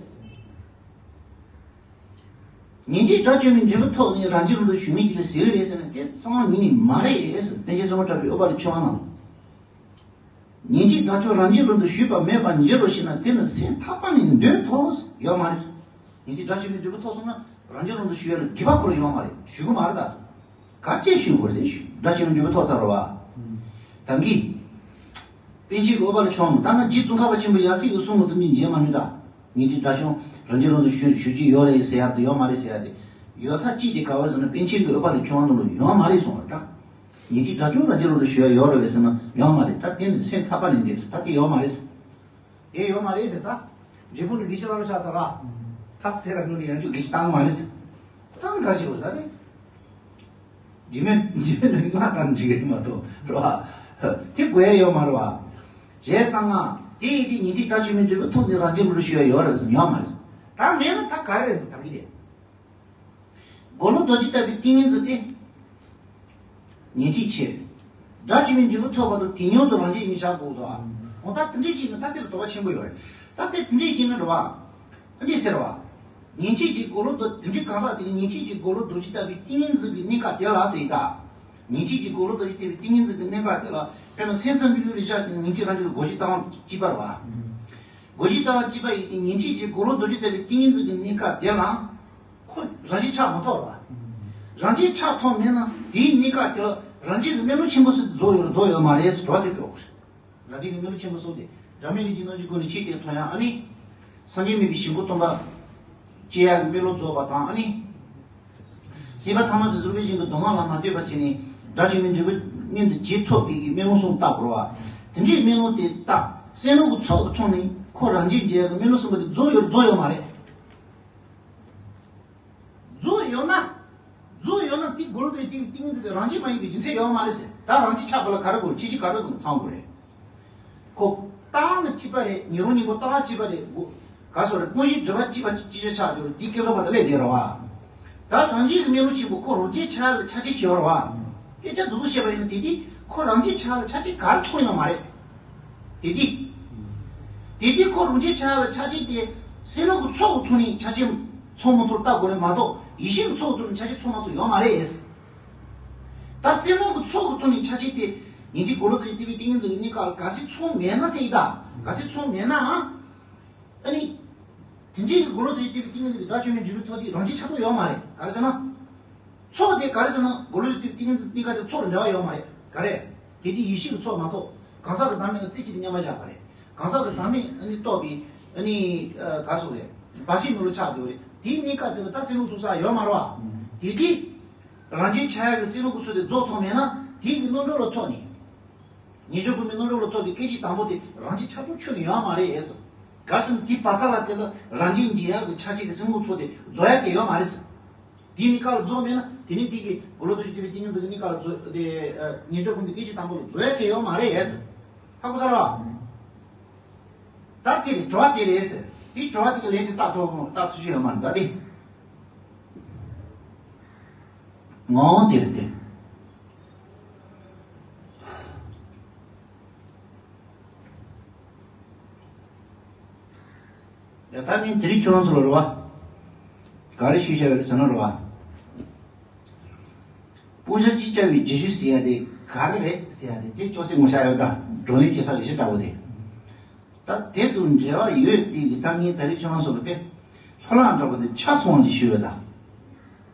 ཉན་ཐོས་དགྲ་བཅོམ་པའི་འབྲས་བུ་ཐོབ་ནས་རང་རྒྱུད་ལ་ཞུགས་མིན་ཅིག་ལ་ཟེར་གྱི་རེད་ཟེར་ན་དེ་གཙང་མ་ཡིན་ནི་མ་རེད་ཟེར། པཎ་ཆེན་སྲས་མོ་གྲགས་པའི་ཨུཏྤ་ལའི་ཆོས་དབང་ནང་། ཉན་ཐོས་དགྲ་བཅོམ་རང་རྒྱུད་ལུགས་སུ་ཞུགས་པ་མེད་པར་འགྱུར་རོ་ཞེ་ན། དེ་ནི་སེམས་ཐག་པ་ནས་འདོད་དོ། ཡོད་མ་རེད། ཉན་ཐོས་དགྲ་བཅོམ་པའི་འབྲས་བུ་ཐོབ་སོང་ན་རང་རྒྱུད་ལུགས་སུ་ཞུགས་ཡ་ལ་དགེ་བ་ཁོ་རང་ཡོད་མ་རེད། ཞུགས་གི་མ་རེད་ད། ག་ཅེས་ཞུགས་དགོས་རེད། དགྲ་བཅོམ་པའི་འབྲས་བུ་ཐོབ་ཚར་བ། ད་གིན་པཎ་ཆེན་གྱི་ཨུཏྤ་ལའི་ཆོས་དབང་ནང་། ད་ང་རྗེ་ཙོང་ཁ་པ་ཆེན་པོ་ཡབ་སྲས་ཀྱི་གསུང་ལ་དེ་འདྲ་མཇལ་མ་མྱོང་ད། ཉན་ཐོས་དགྲ་བཅོམ་རང་རྒྱུད་ལུགས་སུ་ཞུགས་ཞུགས་ཀྱི་ཡོད་རེད་ཟེར་ཡ་དེ་ཡོད་མ་རེད་ཟེར་ཡ་དེ། ཡོད་ས་གཅིག་དེ་ག་བ་ཟེར་ན་པཎ་ཆེན་གྱི་ཨུཏྤ་ལའི་ཆོས་དབང་ནང་ལ་ཡོད་མ་རེད་གསུངས་པ་རེད་ད། ཉན་ཐོས་དགྲ་བཅོམ་རང་རྒྱུད་ལུགས་སུ་ཞུགས་ཡ་ཡོད་རེད་པས་ཟེར་ན་ཡོད་མ་རེད། ད་དེ་ནི་སེམས་ཐག་པ་ནས་འདེད་ཟེར། ད་དེ་ཡོད་མ་རེད་ཟེར། དེ་ཡོད་མ་རེད་ཟེར་ད། འབྲས་བུ་ནི་འདི་ཕྱི་ལ་ལོ་ཆགས་ཚར་ར། ཐག་ཟེར་ར་ནོ་ནི་ཡང་རྒྱུ་གི་ཞིག་བཏང་མ་རེད་ཟེར། བཏང་ག་ཞིག་རོ་ཟ་རེད། འཇིགས་མེད་འཇིགས་མེད་ནི་ང་དང་འཇིགས་རེད་མ་གཏོགས་རེད་བ། དེ་དགོས་ཡ་ཡོད་མ་རེད་བ། བྱས་ཙང་ང་དེ་ཡི་དེ་ཉན་ཐོས་དགྲ་བཅོམ་པའི་འབྲས་བུ་ཐོབ་ནས་རང་རྒྱུད་ལུགས་སུ་ཞུགས་ཡ་ཡོད་རེད་ཟེར་ཡོད་མ་རེད་ཟེར། ད་མེད་ན་ད་ག་རེ་རེད་འདུག་ད་གི་དེ། དགེ་སློང་རྡོ་རྗེ་ལྟ་བུའི་ཏིང་ངེ་འཛིན་དེ། ཉན་ཐོས་བྱས། དགྲ་བཅོམ་པའི་འབྲས་བུ་ཐོབ་པ་དང་དེ་མཉམ་དུ་རང་བཞིན་ཉིད་བཞག་དགོས་དོ། འོ་ད་དེ་འདྲས་ཅིག་ནི་ད་དེ་ལ་དོགས་པ་ཆེན་པོ་ཡོད་རེད། ད་དེ་དེ་འདྲས་ཅིག་ནི་རེད་བ། འདི་ཟེར་བ། ཉན་ཐོས་ཀྱི་དགེ་སློང་དུ་དེ་འདྲའི་གང་ཟག་དེ་ནི་ཉན་ཐོས་ཀྱི་དགེ་སློང་རྡོ་རྗེ་ལྟ་བུའི་ཏིང་ངེ་འཛིན་གྱི་གནས་སྐབས་དེ་ལ་ཟེར་ཡི་ད། ཉན་ཐོས་ཀྱི་དགེ་སློང་རྡོ་རྗེ་ལྟ་བུའི་ཏིང་ངེ་འཛིན་གྱི་གནས་སྐབས་དེ་ལ་དཔེར་ན་སེམས་ཙམ་པའི་ལུགས་ལ་བཞག་དེ་ཉན་ཐོས་རང་རྒྱུད་ལ་བགོ་བཤའ་བཏང་བ་གཅིག་པ་རེད་བ། བགོ་བཤའ་བཏང་བ་གཅིག་པ་ཡིན་ཏེ་ཉན་ཐོས་ཀྱི་དགེ་སློང་རྡོ་རྗེ་ལྟ་བུའི་ཏིང་ངེ་འཛིན་གྱི་གནས་སྐབས་དེ་ལ། ཁོ་རང་བཞིན་ཆགས་མ་ཐུབ་རེད་བ། རང་བཞིན་ཆགས་ཐུབ་མེད་ན་དེའི་གནས་སྐབས་དེ་ལ་རང་བཞིན་གྱི་དམན་ལུགས་ཆེན་པོ་ཟིག་རྫོགས་ཡོད་རྫོགས་ཡོད་མ་རེད་ཟེར་དྲི་བ་དེ་འགྲོ་གི་རེད། རང་བཞིན་གྱི་དམན་ལུགས་ཆེན་པོ་གསུམ་དེ་སྒྲ་མེད་ལུས་ཀྱི་སྣང་ཕྱིར་ཀུན་ནས་ཆོས་དེ་མཐོང་ཡང་ཨ་ནི། སངས་རྒྱས་མིན་པའི་ཞིང་པོ་སྟོན་པ་སྐྱེ་ཡག་གི་དམན་ལུགས་རྫོགས་པ་དང་ཨ་ནི། སྲིད་པ་ཐ་མ་དུ་གཟུགས་ལས་གཞན་གྱི་སྡུག་བསྔལ་ལ་མ་ལྟོས་པ་བྱས་ནས་དགྲ་བཅོམ་པའི་འབྲས་བུ་མངོན་དུ་བྱེད་ཐུབ་པའི་གི་དམན་ལུགས་གསུམ་བརྟག་དགོས་རེད་བ། དེ་འདྲའི་དམན་ལུགས་དེ་བརྟག་སེམས་ལུགས་ཀྱི་ཚོགས་ཀྱི་ཐོག་ནས་ཁོ་རང་བཞིན་གྱི་དམན་ལུགས་གསུམ་པོ་དེ་རྫོགས་ཡོད་རྫོགས་ཡོད་མ་རེད། རྫོགས་ཡོད་ན། རྫོགས་ཡོད་ན་དེ་དགེ་སློང་དེ་ཏིང་ཏིང་ངེ་འཛིན་དེ་རང་བཞིན་མ་ཡིན་པའི་རྒྱུ་མཚན་ཡོད་མ་རེད་ཟེར། ད་རང་བཞིན་ཆགས་པ་ལ་ག་རེ་དགོས་རེད། ཁྱད་ཆོས་ག་རེ་དགོས་ཚང་དགོས་རེད། ཁོ། རྟགས་ནི་གཅིག་པ་རེད། ཉིན་རང་ཉིན་པོ་རྟགས་གཅིག་པ་རེད་དགོས། ག་སོགས་རེད། དངོས་གཞིའི་སྒྲིབ་པ་གཅིག་པ་གཅིག་ཆ་ཆགས་དགོས་རེད། དེ་སྐྱེ་ཚོགས་པ་དེ་ལས་བསྡད་རེད་བ། ད་རང་བཞིན་གྱི་དམན་ལུགས་ཆེན་པོ་ཁོ་རང་བཞིན་ཆགས་ལ་ཆ་ཆེ་ཞིག་ཡོད་རེད་བ། སྐད་ཆ་འདུག་འདུག་བཤད་པ་ཡིན་ན་དེ་དུས་ཁོ་རང་བཞིན་ཆགས་ལ་ཆ་ཆེ་ག་རེ་ཚོར་ཡོད་མ་རེད། དེ་དུས། དེ་དུས་ཁོ་རང་བཞིན་ཆགས་ལ་ཆ་ཆེ་དེ་སེམས་ལུགས་ཀྱི་ཚོགས་ཀྱི་ཐོག་ནས་ཆ་ཆེ་ཚོར་མ་ཚོར་བལྟ་དགོས་རེད་མ་གཏོགས་ཡེ་ཤེས་ཀྱི་ཚོགས་ཀྱི་ཐོག་ནས་ཆ་ཆེ་ཚོར་མ་ཚོར་ཡོད་མ་རེད། ད་སེམས་ལུགས་ཀྱི་ཚོགས་ཀྱི་ཐོག་ནས་ཆ་ཆེ་དེ་ཉན་ཐོས་དགེ་སློང་དུ་ཡི་དེ་བའི་ཏིང་ངེ་འཛིན་གྱི་གནས་སྐབས་ལ་གལ་སྲིད་ཚོར་མེད་ན་ཟེར་ཡི་ད། གལ་སྲིད་ཚོར་མེད་ནའང་། ཨ་ནི། དེ་འདྲའི་དགེ་སློང་དེ་ཡི་དེ་བའི་ཏིང་ངེ་འཛིན་གྱི་དགྲ་བཅོམ་པའི་འབྲས་བུ་ཐོབ་དུས་རང་བཞིན་ཆགས་ཐུབ་ཡོད་མ་རེད། ག་རེ་ཟེར་ན། ཚོགས་དེ་ག་རེ་ཟེར་ན་དགེ་སློང་དེ་ཏིང་ངེ་འཛིན་གནས་སྐབས་དེ་ཚོགས་ལ་འབྲེལ་བ་ཡོད་མ་རེད། ག་རེ། དེ་དུས་ཡེ་ཤེས་ཀྱི་ཚོགས་མ་གཏོགས་གང་ཟག་གི་བདག་མེད་ལ་རྩེ་གཅིག་ཏུ་མཉམ་པར་བཞག་པ་རེད། གང་ཟག་གི་བདག་མེད་ཨ་ནི་རྟོགས་པའི་ཨ་ནི་ག་རེ་ཟེར་རེད། བར་ཆད་མེད་པར་ཆགས་བསྡད་པ་རེད། དེའི་གནས་སྐབས་དེ་ལ་ད་སེམས་ལུགས་ཚོར་ས་ཡོད་མ་རེད་བ། དེ་དུས་རང་བཞིན་ཆགས་ཡག་གི་སེམས་ལུགས་ཀྱི་ཚོགས་དེ་རྫོགས་ཐུབ་མེད་ན་དེའི་གི་རྣམ་གྲངས་ལ་ཐོགས་ནས། ཉེ་སྦྱོར་ཕུང་པོའི་རྣམ་གྲངས་ལ་ཐོགས་ཏེ་སྐད་ཅིག་དང་པོ་དེ་རང་བཞིན་ཆགས་ཐུབ་ཁྱོན་ནས་ཡོད་མ་རེད་ཟེར། ག་རེ་ཟེར་ན་དེ་བ་ས་ལ་དེ་ལ་རང་བཞིན་འབྱེད་ཡག་གི་ཆ་ཤས་དེ་སེམས་ལུགས་ཚོགས་དེ་རྫོགས་ཡག་གི་ཡོད་མ་རེད་ཟེར། དེའི་གནས་སྐབས་ལ་རྫོགས་མེད་ན་དེ་ནས་དེ་གི་དགེ་སློང་དུ་ཞུགས་བསྡད་པའི་ཏིང་ངེ་འཛིན་གྱི་གནས་སྐབས་ལ་རྫོགས་དེ་ཉེ་སྦྱོར་ཕུང་པོའི་སྐད་ཅིག་དང་པོ་ལ་རྫོགས་ཡག་གི་ཡོད་མ་རེད་ཟེར། ཧ་གོ་ས་ར་བ། ད་དེ་རེད་དྲི་བ་དེ་རེད་ཟེར། དེ་དྲི་བ་དེ་གི་ལན་དེ་བཏགས་ཐུབ་བཏགས་ཐུབ་ཤེས་ཡོད་མ་རེད་ད་དེ། ངོ་བོ་དེ་རེད་དེ། ཡ་ད་ངས་དེ་རིང་ཁྱོད་རང་ཚོ་ལ་རེད་བ། ག་རེ་ཞུས་བཞག་ཡོད་རེད་ཟེར་ན་རེད་བ། སྤུན་ཆ་གཅིག་བཅར་བའི་རྗེས་ཤུལ་ཟེར་ཡ་དེ་ག་རེ་རེད་ཟེར་ཡ་དེ་དེ་ཅོག་ཙེ་ངོ་ཤ་ཡོད་ད། བགྲོ་གླེང་བྱེད་ས་གི་གཞི་འདྲ་བོ་དེ། ད་དེ་དང་འབྲེལ་བ་ཡོད་པའི་གི་ད་ངས་དེ་རིང་ཁྱོད་རང་ཚོ་ལ་དཔེ་ལྷོད་ལྷོད་འདྲ་བོ་དེ་ཆ་ཚང་བ་ཅིག་ཞུས་ཡོད་ད།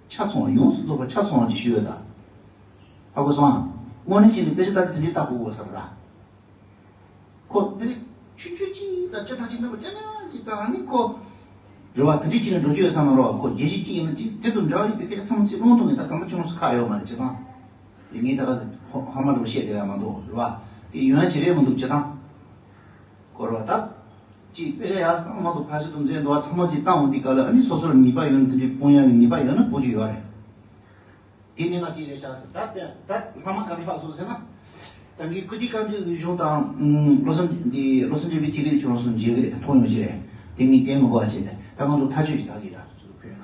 ཆ་ཚང་བ་ཡོངས་སུ་རྫོགས་པ་ཆ་ཚང་བ་ཅིག་ཞུས་ཡོད་ད། ཧ་གོ་སོང་ཨ། དངོས་གནས་བྱས་ནས་དཔེ་ཆ་ལྟ་དེ་འདྲའི་ལྟ་དགོས་ས་རེད་ད། ཁོ་དེ་ཆུང་ཆུང་གཅིག་དང་ཅི་ཐག་ཅིག་མེད་པ་ཅི་ན་གཅིག་དང་ཨ་ནི་ཁོ། རེད་བ། དེ་འདྲའི་ཅིག་ནས་འགྲོ་རྒྱུ་ཡོད་བསམ་ན་རོགས། ཁོ་རྒྱལ་སྤྱི་གཅིག་ཡིན་ན་གཅིག་དེ་དང་འདྲ་བ་ཡིན་པའི་སྐད་ཆ་ཚང་མ་ཚིག་ལོང་ཐུང་ངེ་ད་གང་ལྟར་ཁྱོད་རང་ཚོ་ཁག་ཡོད་མ་རེད་ཅི་དང་། དེ་ངས་ད་ག་ཟེ་ཧོ་ཧ་མ་འགྲོ་བཤད་དེ་ར་མ་གཏོགས་རེད་བ། དེ་ཡོན་ཅི་རེད་མི་འདུག་ཅི་དང་། ཁོ་རེད་བ་ད། གཅིག་དཔེ་ཆ་ཡག་ཙམ་མ་གཏོགས་ཕལ་ཆེར་དུ་མཛད་འདུག་བ། ཚང་མ་གཅིག་བཏང་འོང་དེ་ག་ལ་ཨ་ནི་སོ་སོར་ནུས་པ་ཡོད་ན་དེ་འདྲའི་སྤུངས་ཡག་གི་ནུས་པ་ཡོད་ན་སྤོ་རྒྱུ་ཡོད་རེད། དེ་ནི་ང་ཅི་རེད་ཤག་ཟེར་ད་དཔེ་ད་ལྷག་མ་ག་རེ་ལྷག་སོང་ཟེར་ན། ད་གིན་ཀུ་ཏི་ཀམ་ཅི་གཞུང་དང་ལོ་སམ་འདི་ལོ་སམ་འབྲེལ་བའི་ཐིག་ལེ་ཁྱོད་རང་ཚོ་མཇལ་གི་རེད། མཐོང་ཡོང་གི་རེད། དེ་ངས་བསྟན་མི་དགོས་པ་བྱས་ད་ང་ཚོ་ཐག་ཆོད་ཅིག་ད་གི་ད་ཚུར་འཁོད་ན།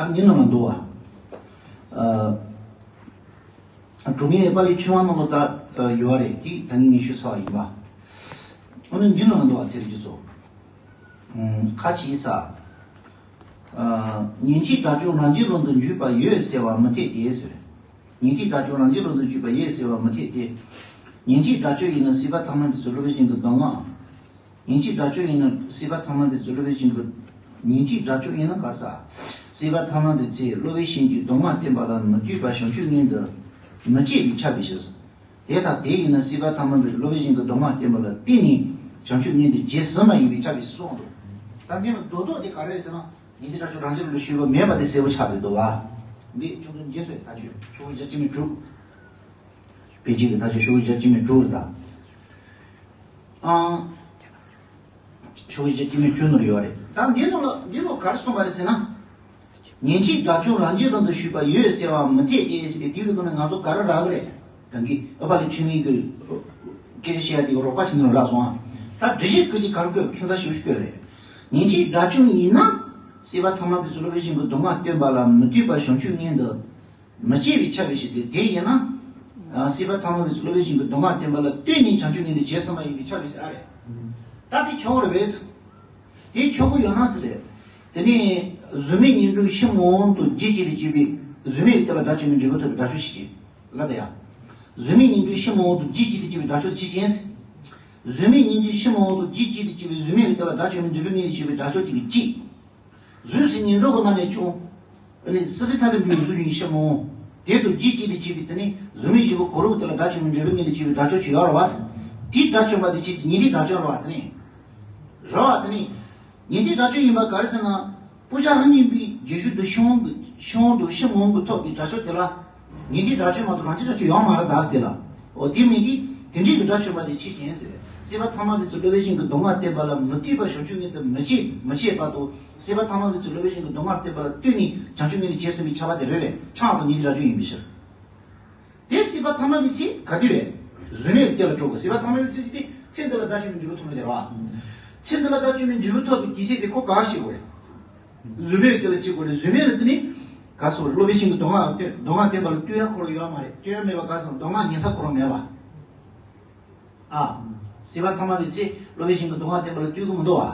ད་ཉིན་ནང་ལ་འདུག་བ། ཨ། གྲུབ་བརྙེས་པ་ལི་ཆུ་དབང་ནང་ལ་ད་ཡོད་རེད། དེ་ད་ནི་ངས་ཞུས་ཚར་བ་ཡིན་པ། ཨ་ནི་ཉིན་ནང་ལ་འདུག་བ་ཚེ་རིང་ཚོ། ཁ་ཅིག་ས། ཉན་ཐོས་དགྲ་བཅོམ་རང་རྒྱལ་ལམ་དུ་འཇུག་པ་ཡོད་ཟེར་བ་མི་འཐད་དེ་ཟེར། ཉན་ཐོས་དགྲ་བཅོམ་རང་རྒྱལ་ལམ་དུ་འཇུག་པ་ཡོད་ཟེར་བ་མི་འཐད་དེ། ཉན་ཐོས་དགྲ་བཅོམ་ཡིན་ན་སྲིད་པ་ཐ་མལ་པའི་ཚུལ་སློབ་དཔོན་ཞིང་གི་གདམས་ངག་ཉན་ཐོས་དགྲ་བཅོམ་ཡིན་ན་སྲིད་པ་ཐ་མལ་པའི་ཚུལ་སློབ་དཔོན་ཞིང་གི། ཉན་ཐོས་དགྲ་བཅོམ་ཡིན་ན་ག་ས། སྲིད་པ་ཐ་མལ་པའི་ཚུལ་སློབ་དཔོན་ཞིང་གི་གདམས་ངག་བསྟན་པ་ལ་མི་ལྟོས་པར་བྱང་ཆུབ་མངོན་དུ་མི་བྱེད་པས་ཁྱབ་པའི་ཕྱིར། དེ་ལྟར་དེ་ཡིན་ན་སྲིད་པ་ཐ་མལ་པའི་སློབ་དཔོན་ཞིང་གི་གདམས་ངག་བསྟན་པ་ལ་བརྟེན་ནས་བྱང་ཆུབ་མངོན་དུ་བྱེད་ཟིན་པ་ཡིན་པས་ཁྱབ་པའི་ཕྱིར་གསུངས་འདུག་ད་འདི་ནི་རྡོག་རྡོག་དེ་ག་རེ་རེད་ཟེར་ན། ཉན་ཐོས་དགྲ་བཅོམ་རང་རྒྱལ་ལམ་ལ་ཞུས་པ་མེད་པ་དེ་གསལ་པོ་ཆགས་པའི་འདུག་བ། འདི་ཁྱོད་ཚོ་འཇལ་སྲོལ་ཡོད་ད་ཆོས་ཆོས་གོས་བརྒྱ་བཅུ་མེད་དྲུག་དཔེ་གཅིག་གི་ད་ཆོས་ཆོས་གོས་བརྒྱ་བཅུ་མེད་དྲུག་རེད་ད། ཨང་། ཆོས་གོས་བརྒྱ་བཅུ་མེད་བཅུ་ནོར་ཡོད་རེད། ད་འདི་ནོ་ལ་འདི་ནོ་ག་རེ་གསུངས་པ་རེད་ཟེར་ན། ཉན་ཐོས་དགྲ་བཅོམ་རང་རྒྱལ་ལམ་དུ་ཞུགས་པ་ཡོད་ཟེར་བ་མི་འཐད་དེ་ཟེར་ཏེ་འདི་གི་ནང་ནས་ང་ཚོ་ག་རེ་རག་གི་རེད། ད་གིན་ཨ་པ་ལི་ཆོས་མིན་གྱི་སྐད་ཆ་བཤད་ཡ་དེ་རོགས་པ་བྱེད་ནོ་རག་སོང་ཨ། ད་འགྲེལ་བཤད་བཀོད་དེ་ག་རེ་བཀོད་ཁྱད་མཚར་ཞེ་པོ་ཞིག་བཀོད་རེད། ཉན་ཐོས་དགྲ་བཅོམ་ཡིན་ན་སྲིད་པ་ཐ་མལ་པའི་ཚུལ་སློབ་དཔོན་ཞིང་གི་གདམས་ངག་བསྟན་པ་ལ་མི་ལྟོས་པར་བྱང་ཆུབ་མངོན་དུ་མི་བྱེད་པས་ཁྱབ་པའི་ཕྱིར་ཏེ། དེ་ཡིན་ན། ཨ། སྲིད་པ་ཐ་མལ་པའི་ཚུལ་སློབ་དཔོན་ཞིང་གི་གདམས་ངག་བསྟན་པ་ལ་ལྟོས་ནས་བྱང་ཆུབ་མངོན་དུ་བྱེད་ཟིན་པ་ཡིན་པས་ཁྱབ་པའི་ཕྱིར་ཨ་རེད། ད་དེ་ཆོག་རེད་པས། དེ་ཆོག་གི་ཡོད་ན་ཟེར་རེད། དེ་ནས་གཟུགས་མེད་བརྙན་སྒྲོན་ཤིང་མང་དུ་རྒྱུད་གཅིག་ཏུ་གྱུར་པའི་གཟུགས་མེད་ཀྱི་དེ་ལ་དགྲ་བཅོམ་པའི་འབྲས་བུ་ཐོབ་པའི་དགྲ་བཅོམ་ཞིག་ལ་དེ་ཡང་། གཟུགས་མེད་བརྙན་སྒྲོན་ཤིང་མང་དུ་རྒྱུད་གཅིག་ཏུ་གྱུར་པའི་དགྲ་བཅོམ་ཅི་ཅན། གཟུགས་མེད་བརྙན་སྒྲོན་ཤིང་མང་དུ་རྒྱུད་གཅིག་ཏུ་གྱུར་པའི་གཟུགས་མེད་ཀྱི་དེ་ལ་དགྲ་བཅོམ་པའི་འབྲས་བུ་མངོན་དུ་བྱེད་པའི་དགྲ་བཅོམ་དེ་གི་གཅིག་གཟུགས་སུ་ཉིད་འགྲོ་གི་རྣམ་ནས་བྱུང་། ཨ་ནི་སྲིད་རྩེ་མཐའ་དང་བྲལ་བའི་གཟུགས་ཅན་ཤིང་མོ། དེ་དང་རྒྱུད་གཅིག་ཏུ་གྱུར་པའི་དེ་ནི་གཟུགས་མེད་བཞི་པོ་གོ་རུ་དེ་ལ་དགྲ་བཅོམ་པའི་འབྲས་བུ་མངོན་དུ་བྱེད་པའི་དགྲ་བཅོམ་ཅིག་ཡོད་རེད་བ། དེའི་དགྲ་བཅོམ་པ་དེ་ཅི་སྟེ་ཉན་ཐོས་དགྲ་བཅོམ་རེད་བ་དེ་ནི། རེད་བ་དེ་ནི། ཉན་ཐོས་དགྲ་བཅོམ་ཡིན་པ་ག་རེ་ཟེར་ན། སྤུན་ཆ་ལྷ་མིན་པའི་རྗེས་ཤུལ་དུ་ཤིང་མོ་གི་ཤིང་མོ་དང་ཤིང་མང་གི་ཐོབ་པའི་དགྲ་བཅོམ་དེ་ལ། ཉན་ཐོས་དགྲ་བཅོམ་མ་གཏོགས་རང་ཅག་དགྲ་བཅོམ་ཡོད་མ་རེད་ད་ཟེར་དེ་ལ། འོ་དེ་མིན་ཏེ། དེ་འདྲའི་གི་དགྲ་བཅོམ་པ་དེ་ཅི་ཅན་ཟེར། སྲིད་པ་ཐ་མལ་པའི་ཚུལ་སློབ་དཔོན་ཞིང་གི་གདམས་ངག་བསྟན་པ་ལ་མི་ལྟོས་པར་བྱང་ཆུབ་མངོན་དུ་མི་བྱེད་མི་བྱེད་པ་དང་། སྲིད་པ་ཐ་མལ་པའི་ཚུལ་སློབ་དཔོན་ཞིང་གི་གདམས་ངག་བསྟན་པ་ལ་ལྟོས་ནས་བྱང་ཆུབ་མངོན་དུ་བྱེད་ཟིན་པའི་ཁྱབ་པ་དེ་རེད་པས་ཁྱབ་པ་དང་ཉིད་ཀྱི་རབ་འབྱམས་ཡིན་པའི་ཕྱིར། དེ་སྲིད་པ་ཐ་མལ་པའི་ཚེ་ག་དུས་རེད། གཟུགས་མེད་ཀྱི་དེ་ལ་གྲོལ་དགོས། སྲིད་པ་ཐ་མལ་པའི་ཚེ་ཟེར་དུས་ཚེ་འདི་ལ་དགྲ་བཅོམ་པའི་འབྲས་བུ་ཐོབ་ནི་དེ་རེད་བ། ཚེ་འདི་ལ་དགྲ་བཅོམ་པའི་འབྲས་བུ་ཐོབ་པའི་དུས་ཚེ་དེ་ཁོ་ག་ཤེས་དགོས་རེད། གཟུགས་མེད་ཀྱི་དེ་ལ་སྐྱེ་དགོས་རེད། གཟུགས་མེད་ལ་དེ་ནི། ག་སོགས་སློབ་དཔོན་ཞིང་གི་གདམས་ངག་སྟེ་གདམས་ངག་བསྟན་པ་ལ་ལྟོས་ཡ་ཁོ་རང་ཡོད་མ་རེད། ལྟོས་ཡ་མེད་པ་ག་སོགས་གདམས་ངག་ཉན་ས་ཁོ་རང་མེད་པ། ཨ། སྲིད་པ་ཐ་མལ་པའི་ཚེ་སློབ་དཔོན་ཞིང་གི་གདམས་ངག་བསྟན་པ་ལ་ལྟོས་གི་མི་འདུག་བ།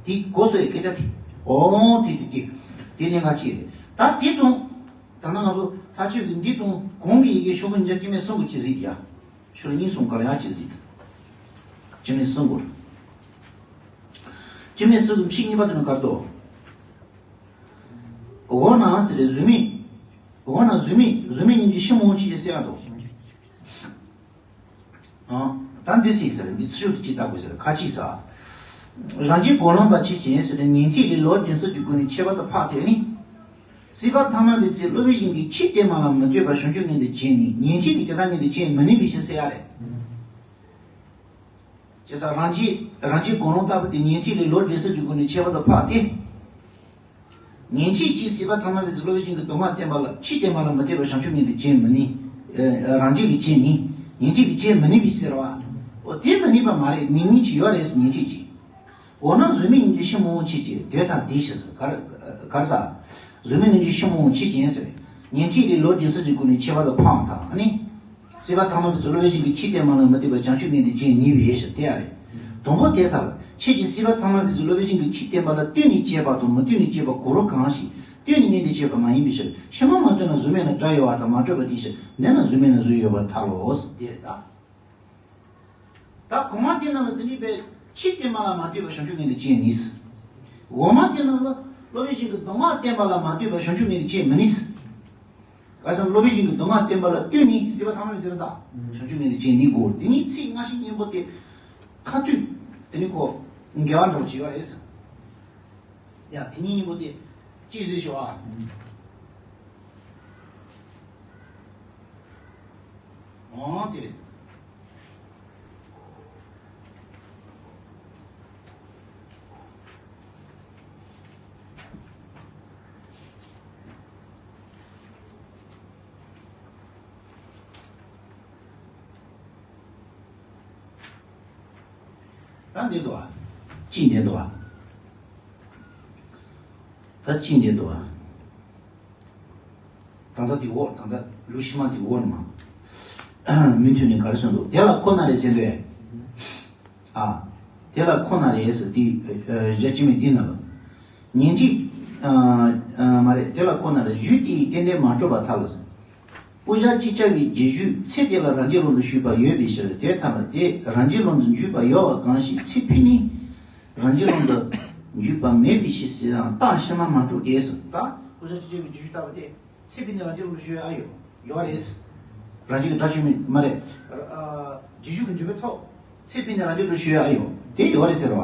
དེ་གོ་སོ་ཡི་སྐད་ཆ་དེ། འོ་དེ་དེ་དེ། དེ་གནད་འགག་ཅིག་རེད། ད་དེ་དང་། ད་ནང་ང་ཚོ་ཐག་ཆོད་ཀྱི་འདི་དང་གོང་གི་ཡི་གེ་ཤོག་གུ་ཉིས་བརྒྱ་བཅུ་མེད་གསུམ་གྱི་ཅི་ཟིག་ཡ། ཤོག་གུ་གཉིས་གསུམ་ག་ལ་ཡ་ཅི་ཟིག་ཅི་མེད་གསུམ་གོ། ཅི་མེད་གསུམ་གྱི་ཕྱི་གཉིས་པ་དེ་ནི་གར་དོ། འོ་ན་ཟེར་རེ་གཟུགས་མེད། འོ་ན་གཟུགས་མེད་གཟུགས་མེད་གཉིས་ཀྱི་ཤིང་མོ་ཆི་ཟེར་ཡ་དོ། ཨང་། ད་འདི་སྲིད་ཟེར་འདི་ཚུལ་དུ་ཅི་ལྟ་དགོས་ཟེར་ཁ་ཅིག་ས། རང་རྒྱལ་གོ་ལོང་པ་ཆོས་ཅན་ཟེར་ཉན་ཐོས་ལས་ལོག་འདྲེན་ཚུལ་གྱི་སྒོ་ནས་ཁྱད་པར་དུ་འཕགས་ཏེ་ནི། སྲིད་པ་ཐ་མལ་པའི་ཚེ་སློབ་དཔོན་ཞིང་གི་ཆོས་བསྟན་པ་ལ་མི་ལྟོས་པར་བྱང་ཆུབ་མངོན་དུ་བྱས་ནས་ཉན་ཐོས་ཀྱི་དེ་ལྟར་མངོན་དུ་བྱེད་མི་ནུས་པའི་ཕྱིར་ཟེར་ཡ་རེད། བྱས་ཙང་རང་རྒྱལ་རང་རྒྱལ་གོ་ལོང་ལྟ་བུ་དེ་ཉན་ཐོས་ལས་ལོག་འདྲེན་ཚུལ་གྱི་སྒོ་ནས་ཁྱད་པར་དུ་འཕགས་ཏེ། ཉན་ཐོས་ཀྱིས་སྲིད་པ་ཐ་མལ་པའི་ཚེ་སློབ་དཔོན་ཞིང་གི་གདམས་ངག་བསྟན་པ་ལ་ཆོས་བསྟན་པ་ལ་མི་ལྟོས་པར་བྱང་ཆུབ་མངོན་དུ་བྱེད་མི་ནུས། རང་རྒྱུད་ཀྱི་རྐྱེན་ནི་ཉན་ཐོས་ཀྱི་རྐྱེན་མི་ནུས་པའི་ཟེར་བ། འོ་དེ་མི་ནུས་པ་མ་རེད། ནུས་ངེས་ཀྱི་ཡོད་རེད་ཟེར། ཉན་ཐོས་ཀྱི། འོ་ན་གཟུགས་མེད་སྙིང་རྗེ་ཕྱི་མ་འོང་ཕྱིས་ཀྱི་དེ་དང་དེའི་ཕྱིར་ཟེར། ག་རེ་ག་རེ་ཟེར། གཟུགས་མེད་སྙིང་རྗེ་ཕྱི་མ་འོང་ཕྱིས་ཀྱི་ཡིན་ཟེར། ཉན་ཐོས་ལས་ལོག་རྒྱུ་མཚན་གྱི་སྒོ་ནས་ཁྱད་པར་དུ་འཕངས་དང་ནི། སྲིད་པ་ཐ་མལ་པའི་ཚུལ་སློབ་དཔོན་ཞིག་གིས་ཆོས་བསྟན་པ་ལ་མི་ལྟོས་པར་བྱང་ཆུབ་མངོན་དུ་བྱས་ནུས་པའི་ཕྱིར་དེ་ཨ་རེད། དང་པོ་དེ་ལྟར་ཁྱེད་ཀྱིས་སྲིད་པ་ཐ་མལ་པའི་ཚུལ་སློབ་དཔོན་ཞིག་གིས་ཆོས་བསྟན་པ་ལ་ལྟོས་ནས་བྱས་པ་དང་མི་ལྟོས་ནས་བྱས་པ་གང་རུང་གང་ཞིག་ལྟོས་ནས་མངོན་དུ་བྱས་པ་མ་ཡིན་པའི་ཕྱིར། ཕྱི་མ་མ་ལྟོས་ན་གཟུགས་མེད་ན་སྒྲ་ཡོད་པ་དང་མ་གྲུབ་པ་དེའི་ཕྱིར། འདི་ན་གཟུགས་མེད་ན་གཟུགས་ཡོད་པར་ཐལ་ལོ། དེ་རེད་ད། ད་གོང་མ་དེ་རྣམས་ལ་དེ་ནི་པའི་ཆོས་བསྟན་པ་ལ་མ་ལྟོས་པར་བྱང་ཆུབ་མངོན་དུ་བྱས་ནུས། འོག་མ་དེ་རྣམས་ལ་སློབ་དཔོན་ཞིག་གིས་མདོ་སྔགས་བསྟན་པ་ལ་མ་ལྟོས་པར་བྱང་ཆུབ་མངོན་དུ་བྱས་མི་ནུས། ག་ས་སློབ་དཔོན་ཞིག་གིས་མདོ་སྔགས་བསྟན་པ་ལ་ལྟོས་ནས་སྲིད་པ་ཐ་མལ་ཟེར་ད། བྱང་ཆུབ་མངོན་དུ་བྱས་ནུས་དགོས། དེ་ནི་ཚིག་སྔ་ཕྱི་གཉིས་པོ་དེ་ཁ་ཐུག་དེ་ནི་ཁོ་འགལ་བ་འདྲ་པོ་ཞིག་ཡོད་རེད། ཡ་དེ་གཉིས་གཉིས་པོ་དེ་གཅིག་བཟོས་ཤོག་ཨ། འོང་དེ་རེད། ད་འདི་འདུག་ཨ། གཅིག་འདི་འདུག་ཨ། ད་གཅིག་འདི་འདུག་ཨ། ད་ལྟ་དེ་འོག་ད་ལྟ་ལུགས་ཕྱི་མ་དེ་འོག་ནས་མ། མུ་མཐུད་ནས་ག་རེ་གསུངས་འདུག་དེ་ལ་ཁོ་ན་རེ་ཟེར་འདོད། ཨ། དེ་ལ་ཁོ་ན་རེ་ཟེར་དེ་ཞལ་ཕྱི་མའི་འདི་ན་ལ། ཉན་ཐོས། མ་རེད། དེ་ལ་ཁོ་ན་རེ་ཞུས་ཏེ་རྟེན་འབྲེལ་མ་གྲུབ་པར་ཐལ་ཟེར། སྤུ་ཞྭ་གཅིག་བཅའ་བའི་རྗེས་འཇུག་ཚེ་དེ་ལ་རང་རྒྱུད་ལུང་དུ་ཞུགས་པ་ཡོད་པའི་ཕྱིར། དེ་ལྟ་ན་དེ་རང་རྒྱུད་ལུང་དུ་འཇུག་པ་ཡོད་པ་གང་ཞིག་ཚེ་ཕྱི་ནི་རང་རྒྱུད་ལུང་དུ་འཇུག་པ་མེད་པའི་ཕྱིར་ཟེར་ཡང་རྟགས་ཕྱི་མ་མ་གྲུབ་སྟེ་ཟེར། ད་སྤུ་ཞྭ་གཅིག་བཅའ་བའི་རྗེས་འཇུག་ལྟ་བུ་སྟེ། ཚེ་ཕྱི་ནི་རང་རྒྱུད་ལུང་དུ་ཞུགས་ཡ་ཨ་ཡོད། ཡོད་རེད། རང་རྒྱུད་ཀྱི་སྒྲ་ཆོས་མིན་མ་རེད། རྗེས་འཇུག་གི་འབྲས་བུའི་ཐོག་ཚེ་ཕྱི་ནི་རང་རྒྱུད་ལུང་དུ་ཞུགས་ཡ་ཨ་ཡོད། དེ་ཡོད་རེད་ཟེར་བ།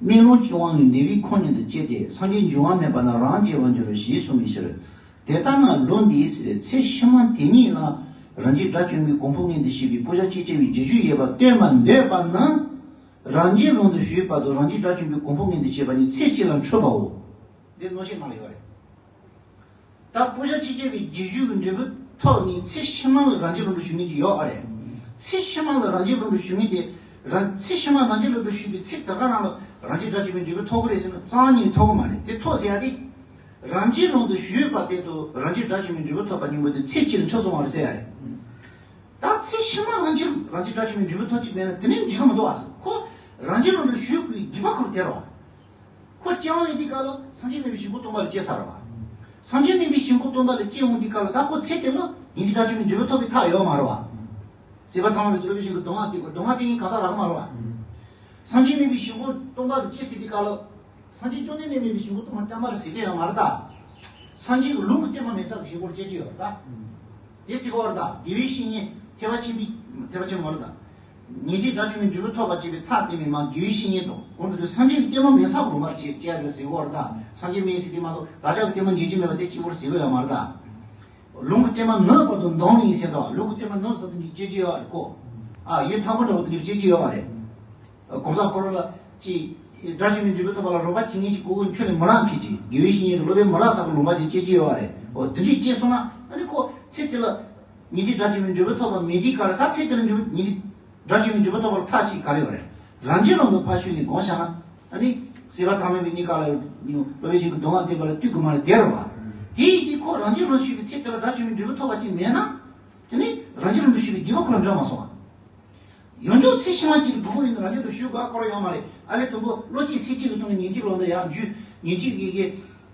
སྨོན་ལམ་གྱི་དབང་གིས་འདས་པའི་ཁམས་མངོན་དུ་བྱས་ཏེ་སངས་རྒྱས་འབྱུང་བ་མེད་པ་ན་རང་རྒྱས་པར་འགྱུར་རོ་ཞེས་གསུངས་པའི་ཕྱིར། དེ་ལྟ་ན་ལུང་འདིའི་ཚེ་ཕྱི་མ་དེ་ཉིད་ལ་རང་རྒྱུད་སྒྲ་ཆོས་མིན་གོ་འཕང་མངོན་དུ་བྱེད་པའི་སྤུ་ཞྭ་གཅིག་བཅའ་བའི་རྗེས་འཇུག་ཡོད་པ་སྟོན་པར་འདོད་པ་ནི། རང་རྒྱུད་ལུང་དུ་ཞུགས་པ་དང་རང་རྒྱུད་སྒྲ་ཆོས་མིན་གོ་འཕང་མངོན་དུ་བྱེད་པ་གཉིས་ཚེ་གཅིག་ལ་འཁྲུལ་པའོ། འདི་མནོ་བཤད་གནང་ལ་ཡོད་རེད། ད་སྤུ་ཞྭ་གཅིག་བཅའ་བའི་རྗེས་འཇུག་གི་འབྲས་བུ་ཐོག་ནས་ཚེ་ཕྱི་མ་ལ་རང་རྒྱུད་ལུང་དུ་ཞུགས་མཁན་ཅིག་ཡོད་ཨ་རེད། ཚེ་ཕྱི་མ་ལ་རང་རྒྱུད་ལུང་དུ་ཞུགས་མཁན་དེ་རང་ཚེ་ཕྱི་མ་རང་རྒྱུད་ལུང་དུ་ཞུགས་པའི་ཚེ་ད་ག་རང་ལ་རང་རྒྱུད་སྒྲ་ཆོས་མིན་འབྲས་བུ་ཐོབ་ཀྱི་རེད་ཟེར་ན་རྩ་བ་ཉིད་ནས་ཐོབ་ཀྱི་མ་རེད། དེ་ཐོབ་ཟེར་ཡ་དེ། རང་རྒྱུད་ལུང་དུ་ཞུགས་པ་དེ་དང་རང་རྒྱུད་སྒྲ་ཆོས་མིན་འབྲས་བུ་ཐོབ་པ་གཉིས་པོ་དེ་ཚེ་གཅིག་ལ་འཁྲུལ་སོང་བ་རེད་ཟེར་ཡ་རེད། ད་ཚེ་ཕྱི་མ་རང་རྒྱུད་རང་རྒྱུད་སྒྲ་ཆོས་མིན་འབྲས་བུ་ཐོབ་ཀྱི་མེད་ན་དེ་ནས་འགྲིག་གི་མི་འདུག་ཨ། ཁོ་རང་རྒྱུད་ལུང་དུ་ཞུགས་པའི་སྒྲིབ་པ་ཁོར་དེ་རེད་བ། ཁོ་སྐྱེ་བ་ལེན་དུས་སྐབས་ལ་སངས་རྒྱས་མིན་པའི་ཞིང་ཁམས་སྟོང་པ་ལ་སྐྱེས་ཚར་བ། སངས་རྒྱས་མིན་པའི་ཞིང་ཁམས་སྟོང་པ་ལ་སྐྱེ་འོང་དུས་སྐབས་ལ་ད་ཁོ་ཚེ་དེ་ལ་ཉན་ཐོས་སྒྲ་ཆོས་མིན་འབྲས་བུ་ཐོབ་པའི་ཐག་ཡོད་མ་རེད་བ། སྲིད་པ་ཐ་མལ་པའི་ཚུལ་སློབ་དཔོན་ཞིག་གིས་མདོ་སྔགས་བསྟན་དགོས། མདོ་སྔགས་བསྟན་མཁན་ག་ས་རག་མ་རེད་བ། སངས་རྒྱས་མིན་པའི་ཞིང་ཁམས་སྟོང་པ་ལ་སྐྱེས་ཟེར་དུས་སྐབས་ལ། སངས་རྒྱས་བཅོམ་ལྡན་འདས་མིན་པའི་ཞིང་ཁམས་སྟོང་པ་ཅང་མ་རེད་ཟེར་གི་ཡོད་མ་རེད་ད། སངས་རྒྱས་ཀྱི་ལུང་གི་བསྟན་པ་མེད་ས་གི་ཞིང་ཁམས་སྐྱེ་རྒྱུ་ཡོད་རེད་ད། དེ་སྲིད་གོ་ར་དང་དགེ་བའི་བཤེས་གཉེན་ཐེག་པ་ཆེན་པོའི་ཐེག་པ་ཆེན་པོ་ར་དང་། ཉན་ཐོས་སྒྲ་ཆོས་མིན་འབྲས་བུ་ཐོབ་པར་བྱེད་པའི་ཐབས་དེ་མིན་མ་དགེ་བའི་བཤེས་གཉེན་དང་གོང་དུ་སངས་རྒྱས་ཀྱི་བསྟན་པ་མེད་ས་གོ་མར་བྱེད་བྱེད་ཡ་དེ་ཟེར་གོ་ར་དང་སངས་རྒྱས་མིན་ཟེར་དེ་མ་གཏོགས་བདག་ཅག་གི་བསྟན་པ་འཇིག་རྒྱུ་མེད་པ་དེ་གཅིག་པོར་ཟེར་གོ་ཡོད་མ་རེད་ད། ལུང་གི་བསྟན་པ་ནོར་བ་དང་འདང་ལིང་ཟེར་དོ། ལུང་གི་བསྟན་པ་ནོར་ཟེར་དེ་འདྲའི་སྐྱེ་རྒྱུ་ཡོད་རེད་གོ། ཨ་ཡུལ་ཐང་པོ་འདྲ་བོ་དེ་འདྲའི་སྐྱེ་རྒྱུ་ཡོད་རེད། གོང་ས་འཁོར་ལ་ཅི། སྒྲ་ཆོས་མིན་འབྲས་བུ་ཐོབ་པ་ལ་རོགས་པ་བྱེད་མཁན་གྱི་སྐུ་གོ་ཁྱོད་ནི་མི་རག་མཁན་གྱི་དགེ་བའི་བཤེས་གཉེན་གྱི་སློབ་དཔོན་མི་རག་ས་གི་ལུང་པ་ཅིག་སྐྱེ་རྒྱུ་ཡོད་རེད། འོ་དེ་འདྲས་སྐྱེས་སོང་ན་ཨ་ནི་ཁོ་ཚེ་དེ་ལ་ཉན་ཐོས་སྒྲ་ཆོས་མིན་འབྲས་བུ་ཐོབ་པ་མེད་དུས་ག་རེ་ད་ཚེ་དེ་ལ་འབྲས་བུ་ཉན་ཐོས་སྒྲ་ཆོས་མིན་འབྲས་བུ་ཐོབ་པ་ལ་ཐབས་ཅིག་ག་རེ་ཡོད་རེད། རང་རྒྱུད་ལུང་དུ་ཕར་ཞུགས་ནས་དགོངས་བཞག་ན་ཨ་ནི་སྲིད་པ་ཐ་མལ་པའི་གནས་སྐབས་ལ་སློབ་དཔོན་ཞིག་གི་མདོ་སྔགས་བསྟན་པ་ལ་ལྟོས་དགོས་མ་རེད་དེ་རེད་བ། དེ་ཡིན་དུས་ཁོ་རང་རྒྱུད་ལུང་ཞུགས་པའི་ཚེ་དེ་ལ་སྒྲ་ཆོས་མིན་འབྲས་བུ་ཐོབ་པ་ཅིག་མེད་ན་དེ་ནི་རང་རྒྱུད་ལུང་དུ་ཞུགས་པའི་སྒྲིབ་པ་ཁོ་རང་འགྲོ་མ་སོང་བ། ཡོངས་རྫོགས་ཚེ་ཕྱི་མ་གཅིག་ལ་སྒྲུབ་པ་ཡིན་ན་རང་རྒྱུད་དུ་ཞུགས་དགོས་སྐོར་ཡོད་མ་རེད། ཨ་ལས་དུམ་བུ་བློ་གཅིག་སེམས་གཅིག་གི་ཐོག་ནས་ཉན་ཐོས་ལུང་དུ་ཡར་འཇུག་ཉན་ཐོས་ཀྱི་གི་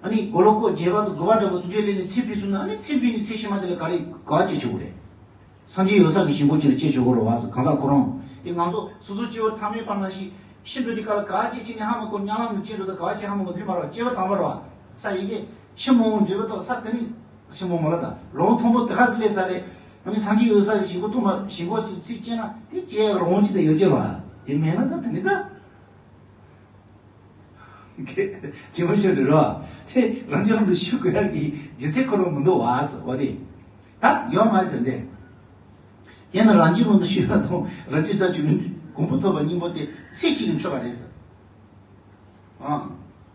ཨ་ནི་མགོ་ལོག་ཀོ་བརྒྱད་པ་དང་དགུ་པ་འདྲ་པོ་དེ་འདྲའི་སླེབས་ནས་ཚེ་འཕོས་སོང་ན་ཨ་ནི་ཚེ་འཕོས་ནས་ཚེ་ཕྱི་མ་དེ་ལ་ག་རེ་ག་བ་སྐྱེ་ཆོག་གི་རེད། སངས་རྒྱས་ཡོད་ས་གི་ཞིང་ཁམས་གཅིག་ལ་སྐྱེ་ཆོག་གི་རེད་བ་ཟེར་གང་ཟག་ཁོ་རང་དེ་ང་ཚོ་སོ་སོ་སྐྱེ་བོ་ཐ་མལ་པ་ནང་བཞིན་ཤི་འགྲོ་དུས་སྐབས་ལ་ག་བ་སྐྱེ་སྐྱེ་ནས་ཧ་མ་གོ་ཉམས་ལམ་ནས་སྐྱེ་འགྲོ་དུས་ག་བ་སྐྱེ་ཧ་མ་གོ་དེ་མ་རེད་བ། སྐྱེ་བ་དང་པ་རེད་བ། ས་ཡི་གེ་ཕྱི་མ་འོང་འབྲས་བུ་ཐོབ་ས་དེ་ནི། ཕྱི་མ་མ་ལ་དང་ལོང་མཐོན་པོ་དེ་ག་ཟིག་ལས་ཙ་རེ། ཨ་ནི་སངས་རྒྱས་ཡོད་ས་གི་ཞིང་ཁམས་སྟོང་པ་ཞིང་ཁམས་ཤིག་ཚུར་སྐྱེས་ན་དེ་སྐྱེ་རང་ཅི་ད་ཡོད་ཀྱི་རེད་བ། དེ་མེད་ན་ད་དེ་ནི་ད། གལ་གལ་མོ་ཤོར་རེད་རོ། དེ་རང་རྒྱུད་ལུང་དུ་ཞུགས་དགོས་ཡག་གི་རྒྱུ་མཚན་ཁོ་རང་མི་འདུག་བ་ཟེར་བ་དེ། ད་ཡོད་མ་ཟེར་འདི། དེ་ནི་རང་རྒྱུད་ལུང་དུ་ཞུགས་པ་དང་རང་རྒྱུད་ལྟར་གྱུར་པའི་གོ་འཕང་ཐོབ་པ་གཉིས་པོ་དེ་ཚེ་གཅིག་གིས་འཕྲོད་པ་རེད་ཟེར། ཨང་།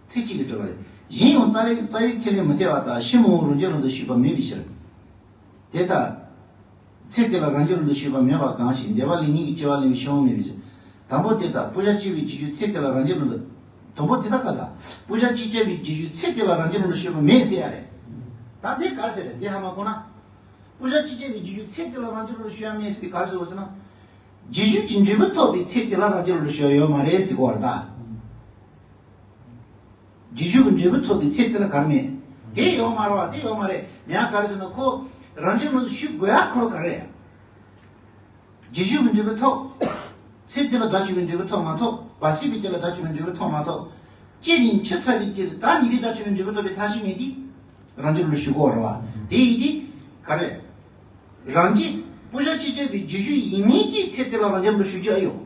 ཚེ་གཅིག་གིས་འགྲུབ་པ་རེད། གཞན་ཡང་རྩ་བའི་རྩ་བའི་ཁས་ལེན་མི་འཐད་པ་དང་ཕྱི་མ་འོང་རང་རྒྱུད་ལུང་དུ་ཞུགས་པ་མེད་པའི་ཕྱིར། དེ་ལྟར། ཚེ་དེ་ལ་རང་རྒྱུད་ལ་འདུ་ཤེས་པ་མེད་པ་གང་ཞིག་འདས་པ་ལས་ངེས་ཀྱི་སྐྱེ་བ་ལེན་པའི་ཕྱིར་འོང་མེད་པའི་ཕྱིར། དང་པོ་དེ་ལྟ། སྤུ་ཞྭ་གཅིག་པའི་རྗེས་འཇུག་ཚེ་དེ་ལ་རང་རྒྱུད་ལ་འདུ། དང་པོ་དེ་ལྟ་ག་ས། སྤུ་ཞྭ་གཅིག་སྐྱེས་པའི་རྗེས་འཇུག་ཚེ་དེ་ལ་རང་རྒྱུད་ལ་འདུ་ཤེས་པ་མེད་ཟེར་ཡ་རེད། ད་དེ་ག་རེ་ཟེར་རེད། དེ་ཧ་མ་གོ་ན། སྤུ་ཞྭ་གཅིག་སྐྱེས་པའི་རྗེས་འཇུག་ཚེ་དེ་ལ་རང་རྒྱུད་ལ་འདུ་ཤེས་པ་མེད་ཟེར་དེ་ག་རེ་ཟེར་བ་ཟེར་ན། རྗེས་འཇུག་གི་འབྲས་བུ་ཐོབ་པའི་ཚེ་དེ་ལ་རང་རྒྱུད་ལ་འདུ་ཤེས་པ་ཡོད་མ་རེད་ཟེར་གོ་བ་རེད་ད། རྗེས་འཇུག་གི་འབྲས་བུ་ཐོབ་པའི་ཚེ་དེ་ལ་ག་རེ་མེད། དེ་ཡོད་མ་རེད་བ། དེ་ཡོད་མ་རེད། ཡང་ག་རེ་ཟེར་ན་ཁོ་རང་རྒྱུད་ལ་འདུ་ཤེས་དགོས་ཡ་ཁོ་རང་ག་རེ་ཡ། རྗེས་འཇུག་གི་འབྲས་བུ་ཐོབ། ཚེ་འདི་ལ་བདག་ཆོས་པའི་འབྲས་བུ་ཐོབ་མ་ཐོབ། བར་སྲིད་པའི་སྐྱེ་ལ་བདག་ཆོས་པའི་འབྲས་བུ་ཐོབ་མ་ཐོབ། སྐྱེ་ནས་འཆི་ཚར་བའི་སྐྱེ་ལ་ད་ཉིད་ཀྱི་བདག་ཆོས་པའི་འབྲས་བུ་ཐོབ་པའི་ཐབས་ཤེས་མེད་དེ། རང་རྒྱུད་ལ་ཞུགས་དགོས་རེད་བ། དེ་ཡིན་དེ། ག་རེ། རང་རྒྱུད་སྤུ་ཞྭ་གཅིག་སྐྱེས་པའི་རྗེས་འཇུག་ཡིན་ངེས་ཀྱི་ཚེ་དེ་ལ་རང་རྒྱུད་ལ་ཞུགས་རྒྱུ་ཨེ་ཡོད།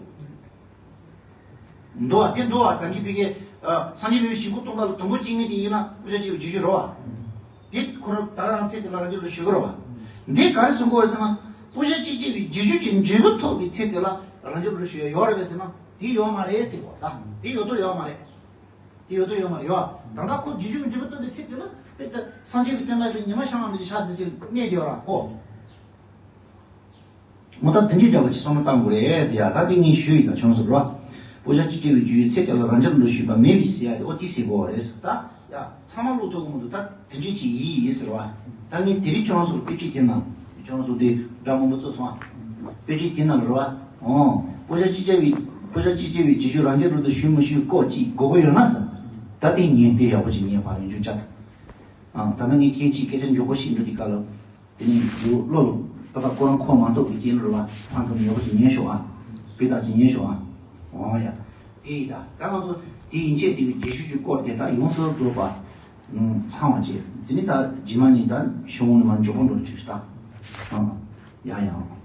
འདུག་བ། དེ་འདུག་བ། ད་གིན་བི་གའི་སངས་རྒྱས་མི་བའི་ཞིག་པོ་སྟོང་པ་ལ་དུམ་བུ་གཅིག་ངེས་དེ་ཡིན་ན་སྤུ་ཞྭ་གཅིག་པའི་རྗེས་འཇུག་རེད་བ། དེ་ཁོ་རང་ད་རང་ཚེ་དེ་ལ་རང་རྒྱུད་ལ་ཞུགས་ཀྱི་རེད་བ། འདི་ག་རེ་གསུང་གི་ཡོད་ཟེར་ན། སྤུ་ཞྭ་གཅིག་སྐྱེས་པའི་རྗེས་འཇུག་གི་འབྲས་བུ་ཐོབ་པའི་ཚེ་དེ་ལ་རང་རྒྱུད་ལ་ཞུགས་ཡ་ཡོད་རེད་པས་ཟེར་ན། དེ་ཡོད་མ་རེད་ཟེར་གོ་ད། དེ་ཡོད་དོ་ཡོད་མ་རེད། དེ་ཡོད་དོ་ཡོད་མ་རེད་ཡོད། ད་ལྟ་ཁོ་རྗེས་འཇུག་གི་འབྲས་བུ་ཐོབ་པའི་ཚེ་དེ་ལ་དཔེ་ད་སངས་རྒྱས་ཀྱི་བསྟན་པ་ལ་ཉི་མ་ཤར་བ་འདི་ཆགས་འདི་ཅིག་གནས་དེ་ཡོད་ར་ཁོ། མོ་ད་དེ་འདྲའི་འདྲ་བ་ཅིག་བསམ་བློ་བཏང་དགོས་རེད་ཟེར་ཡ། ད་དེ་ངས་ཞུས་ཡིན་ད་ཆུང་སོ་ར། སྤུ་ཞྭ་གཅིག་སྐྱེས་པའི་རྗེས་འཇུག་ཚེ་དེ་ལ་རང་རྒྱུད་ལ་འདུ་ཤེས་པ་མེད་པའི་ཟེར་ཡ་དེ་ཨོ་དེ་ཟེར་དགོས་རེད་ཟེར་ད། ཡ་ཚང་མ་བློ་ཐུག་གི་མི་འདུག་ད་དེ་འདྲའི་ཅིག་ཡིན་ཡིན་ཟེར་བ། ད་ངས་དེ་རིང་ཆུང་སོ་དཔེ་ཁྲིད་དེ་ན། ཆུང་སོ་དེ་སྒྲ་མང་པོ་བཙུགས་སོང་ཨ། དཔེ་ཁྲིད་དེ་ན་ར་བ། ཨོ། སྤུ་ཞྭ་གཅིག་སྐྱེས་པའི་སྤུ་ཞྭ་གཅིག་སྐྱེས་པའི་རྗེས་འཇུག་རང་རྒྱུད་ལ་འདུ་ཤེས་མི་ཤེས་སྐོར་ཅིག་དགོས་ཀྱི་ཡོད་ན་ཟེར། ད་དེ་ཉན་དེ་ཡག་པོ་ཅིག་ཉན་པ་ཡིན་རྒྱུ་ཅག་ཨ། ད་ལྟ་ངས་ཁྱེད་ཀྱིས་སྐད་ཆ་མགྱོགས་པོ་ཞིག་འགྲོ་དེ་ག་ལ། དེ་ནས་རྒྱུ་བློ་ལ་ད་ལྟ་ཁོ་རང་གོ་མ་ཐུབ་པའི་རྐྱེན་རེད་བ། ཧང་ཐང་ཡག་པོ་ཞིག་ཉན་ཤོག་ཨ། སྤུས་དག་ཅིག་ཉན་ཤོག་ཨ། འོ་ཡ། དེ་ཡིན་ད། ད་ང་ཚོ་དེ་ཡན་ཆད་དེ་གི་རྗེས་ཤུལ་གྱི་སྐོར་དེ་ད་ཡོངས་སུ་རྫོགས་པ། ཨུམ། ཚང་བ་བྱས། དེ་ནས་ད་རྗེས་མ་ནས་ད་ཤོག་ངོས་ནས་མར་མགྱོགས་པོ་འགྲོ་ཅིག་ད། ཨང་། ཡ་ཡ།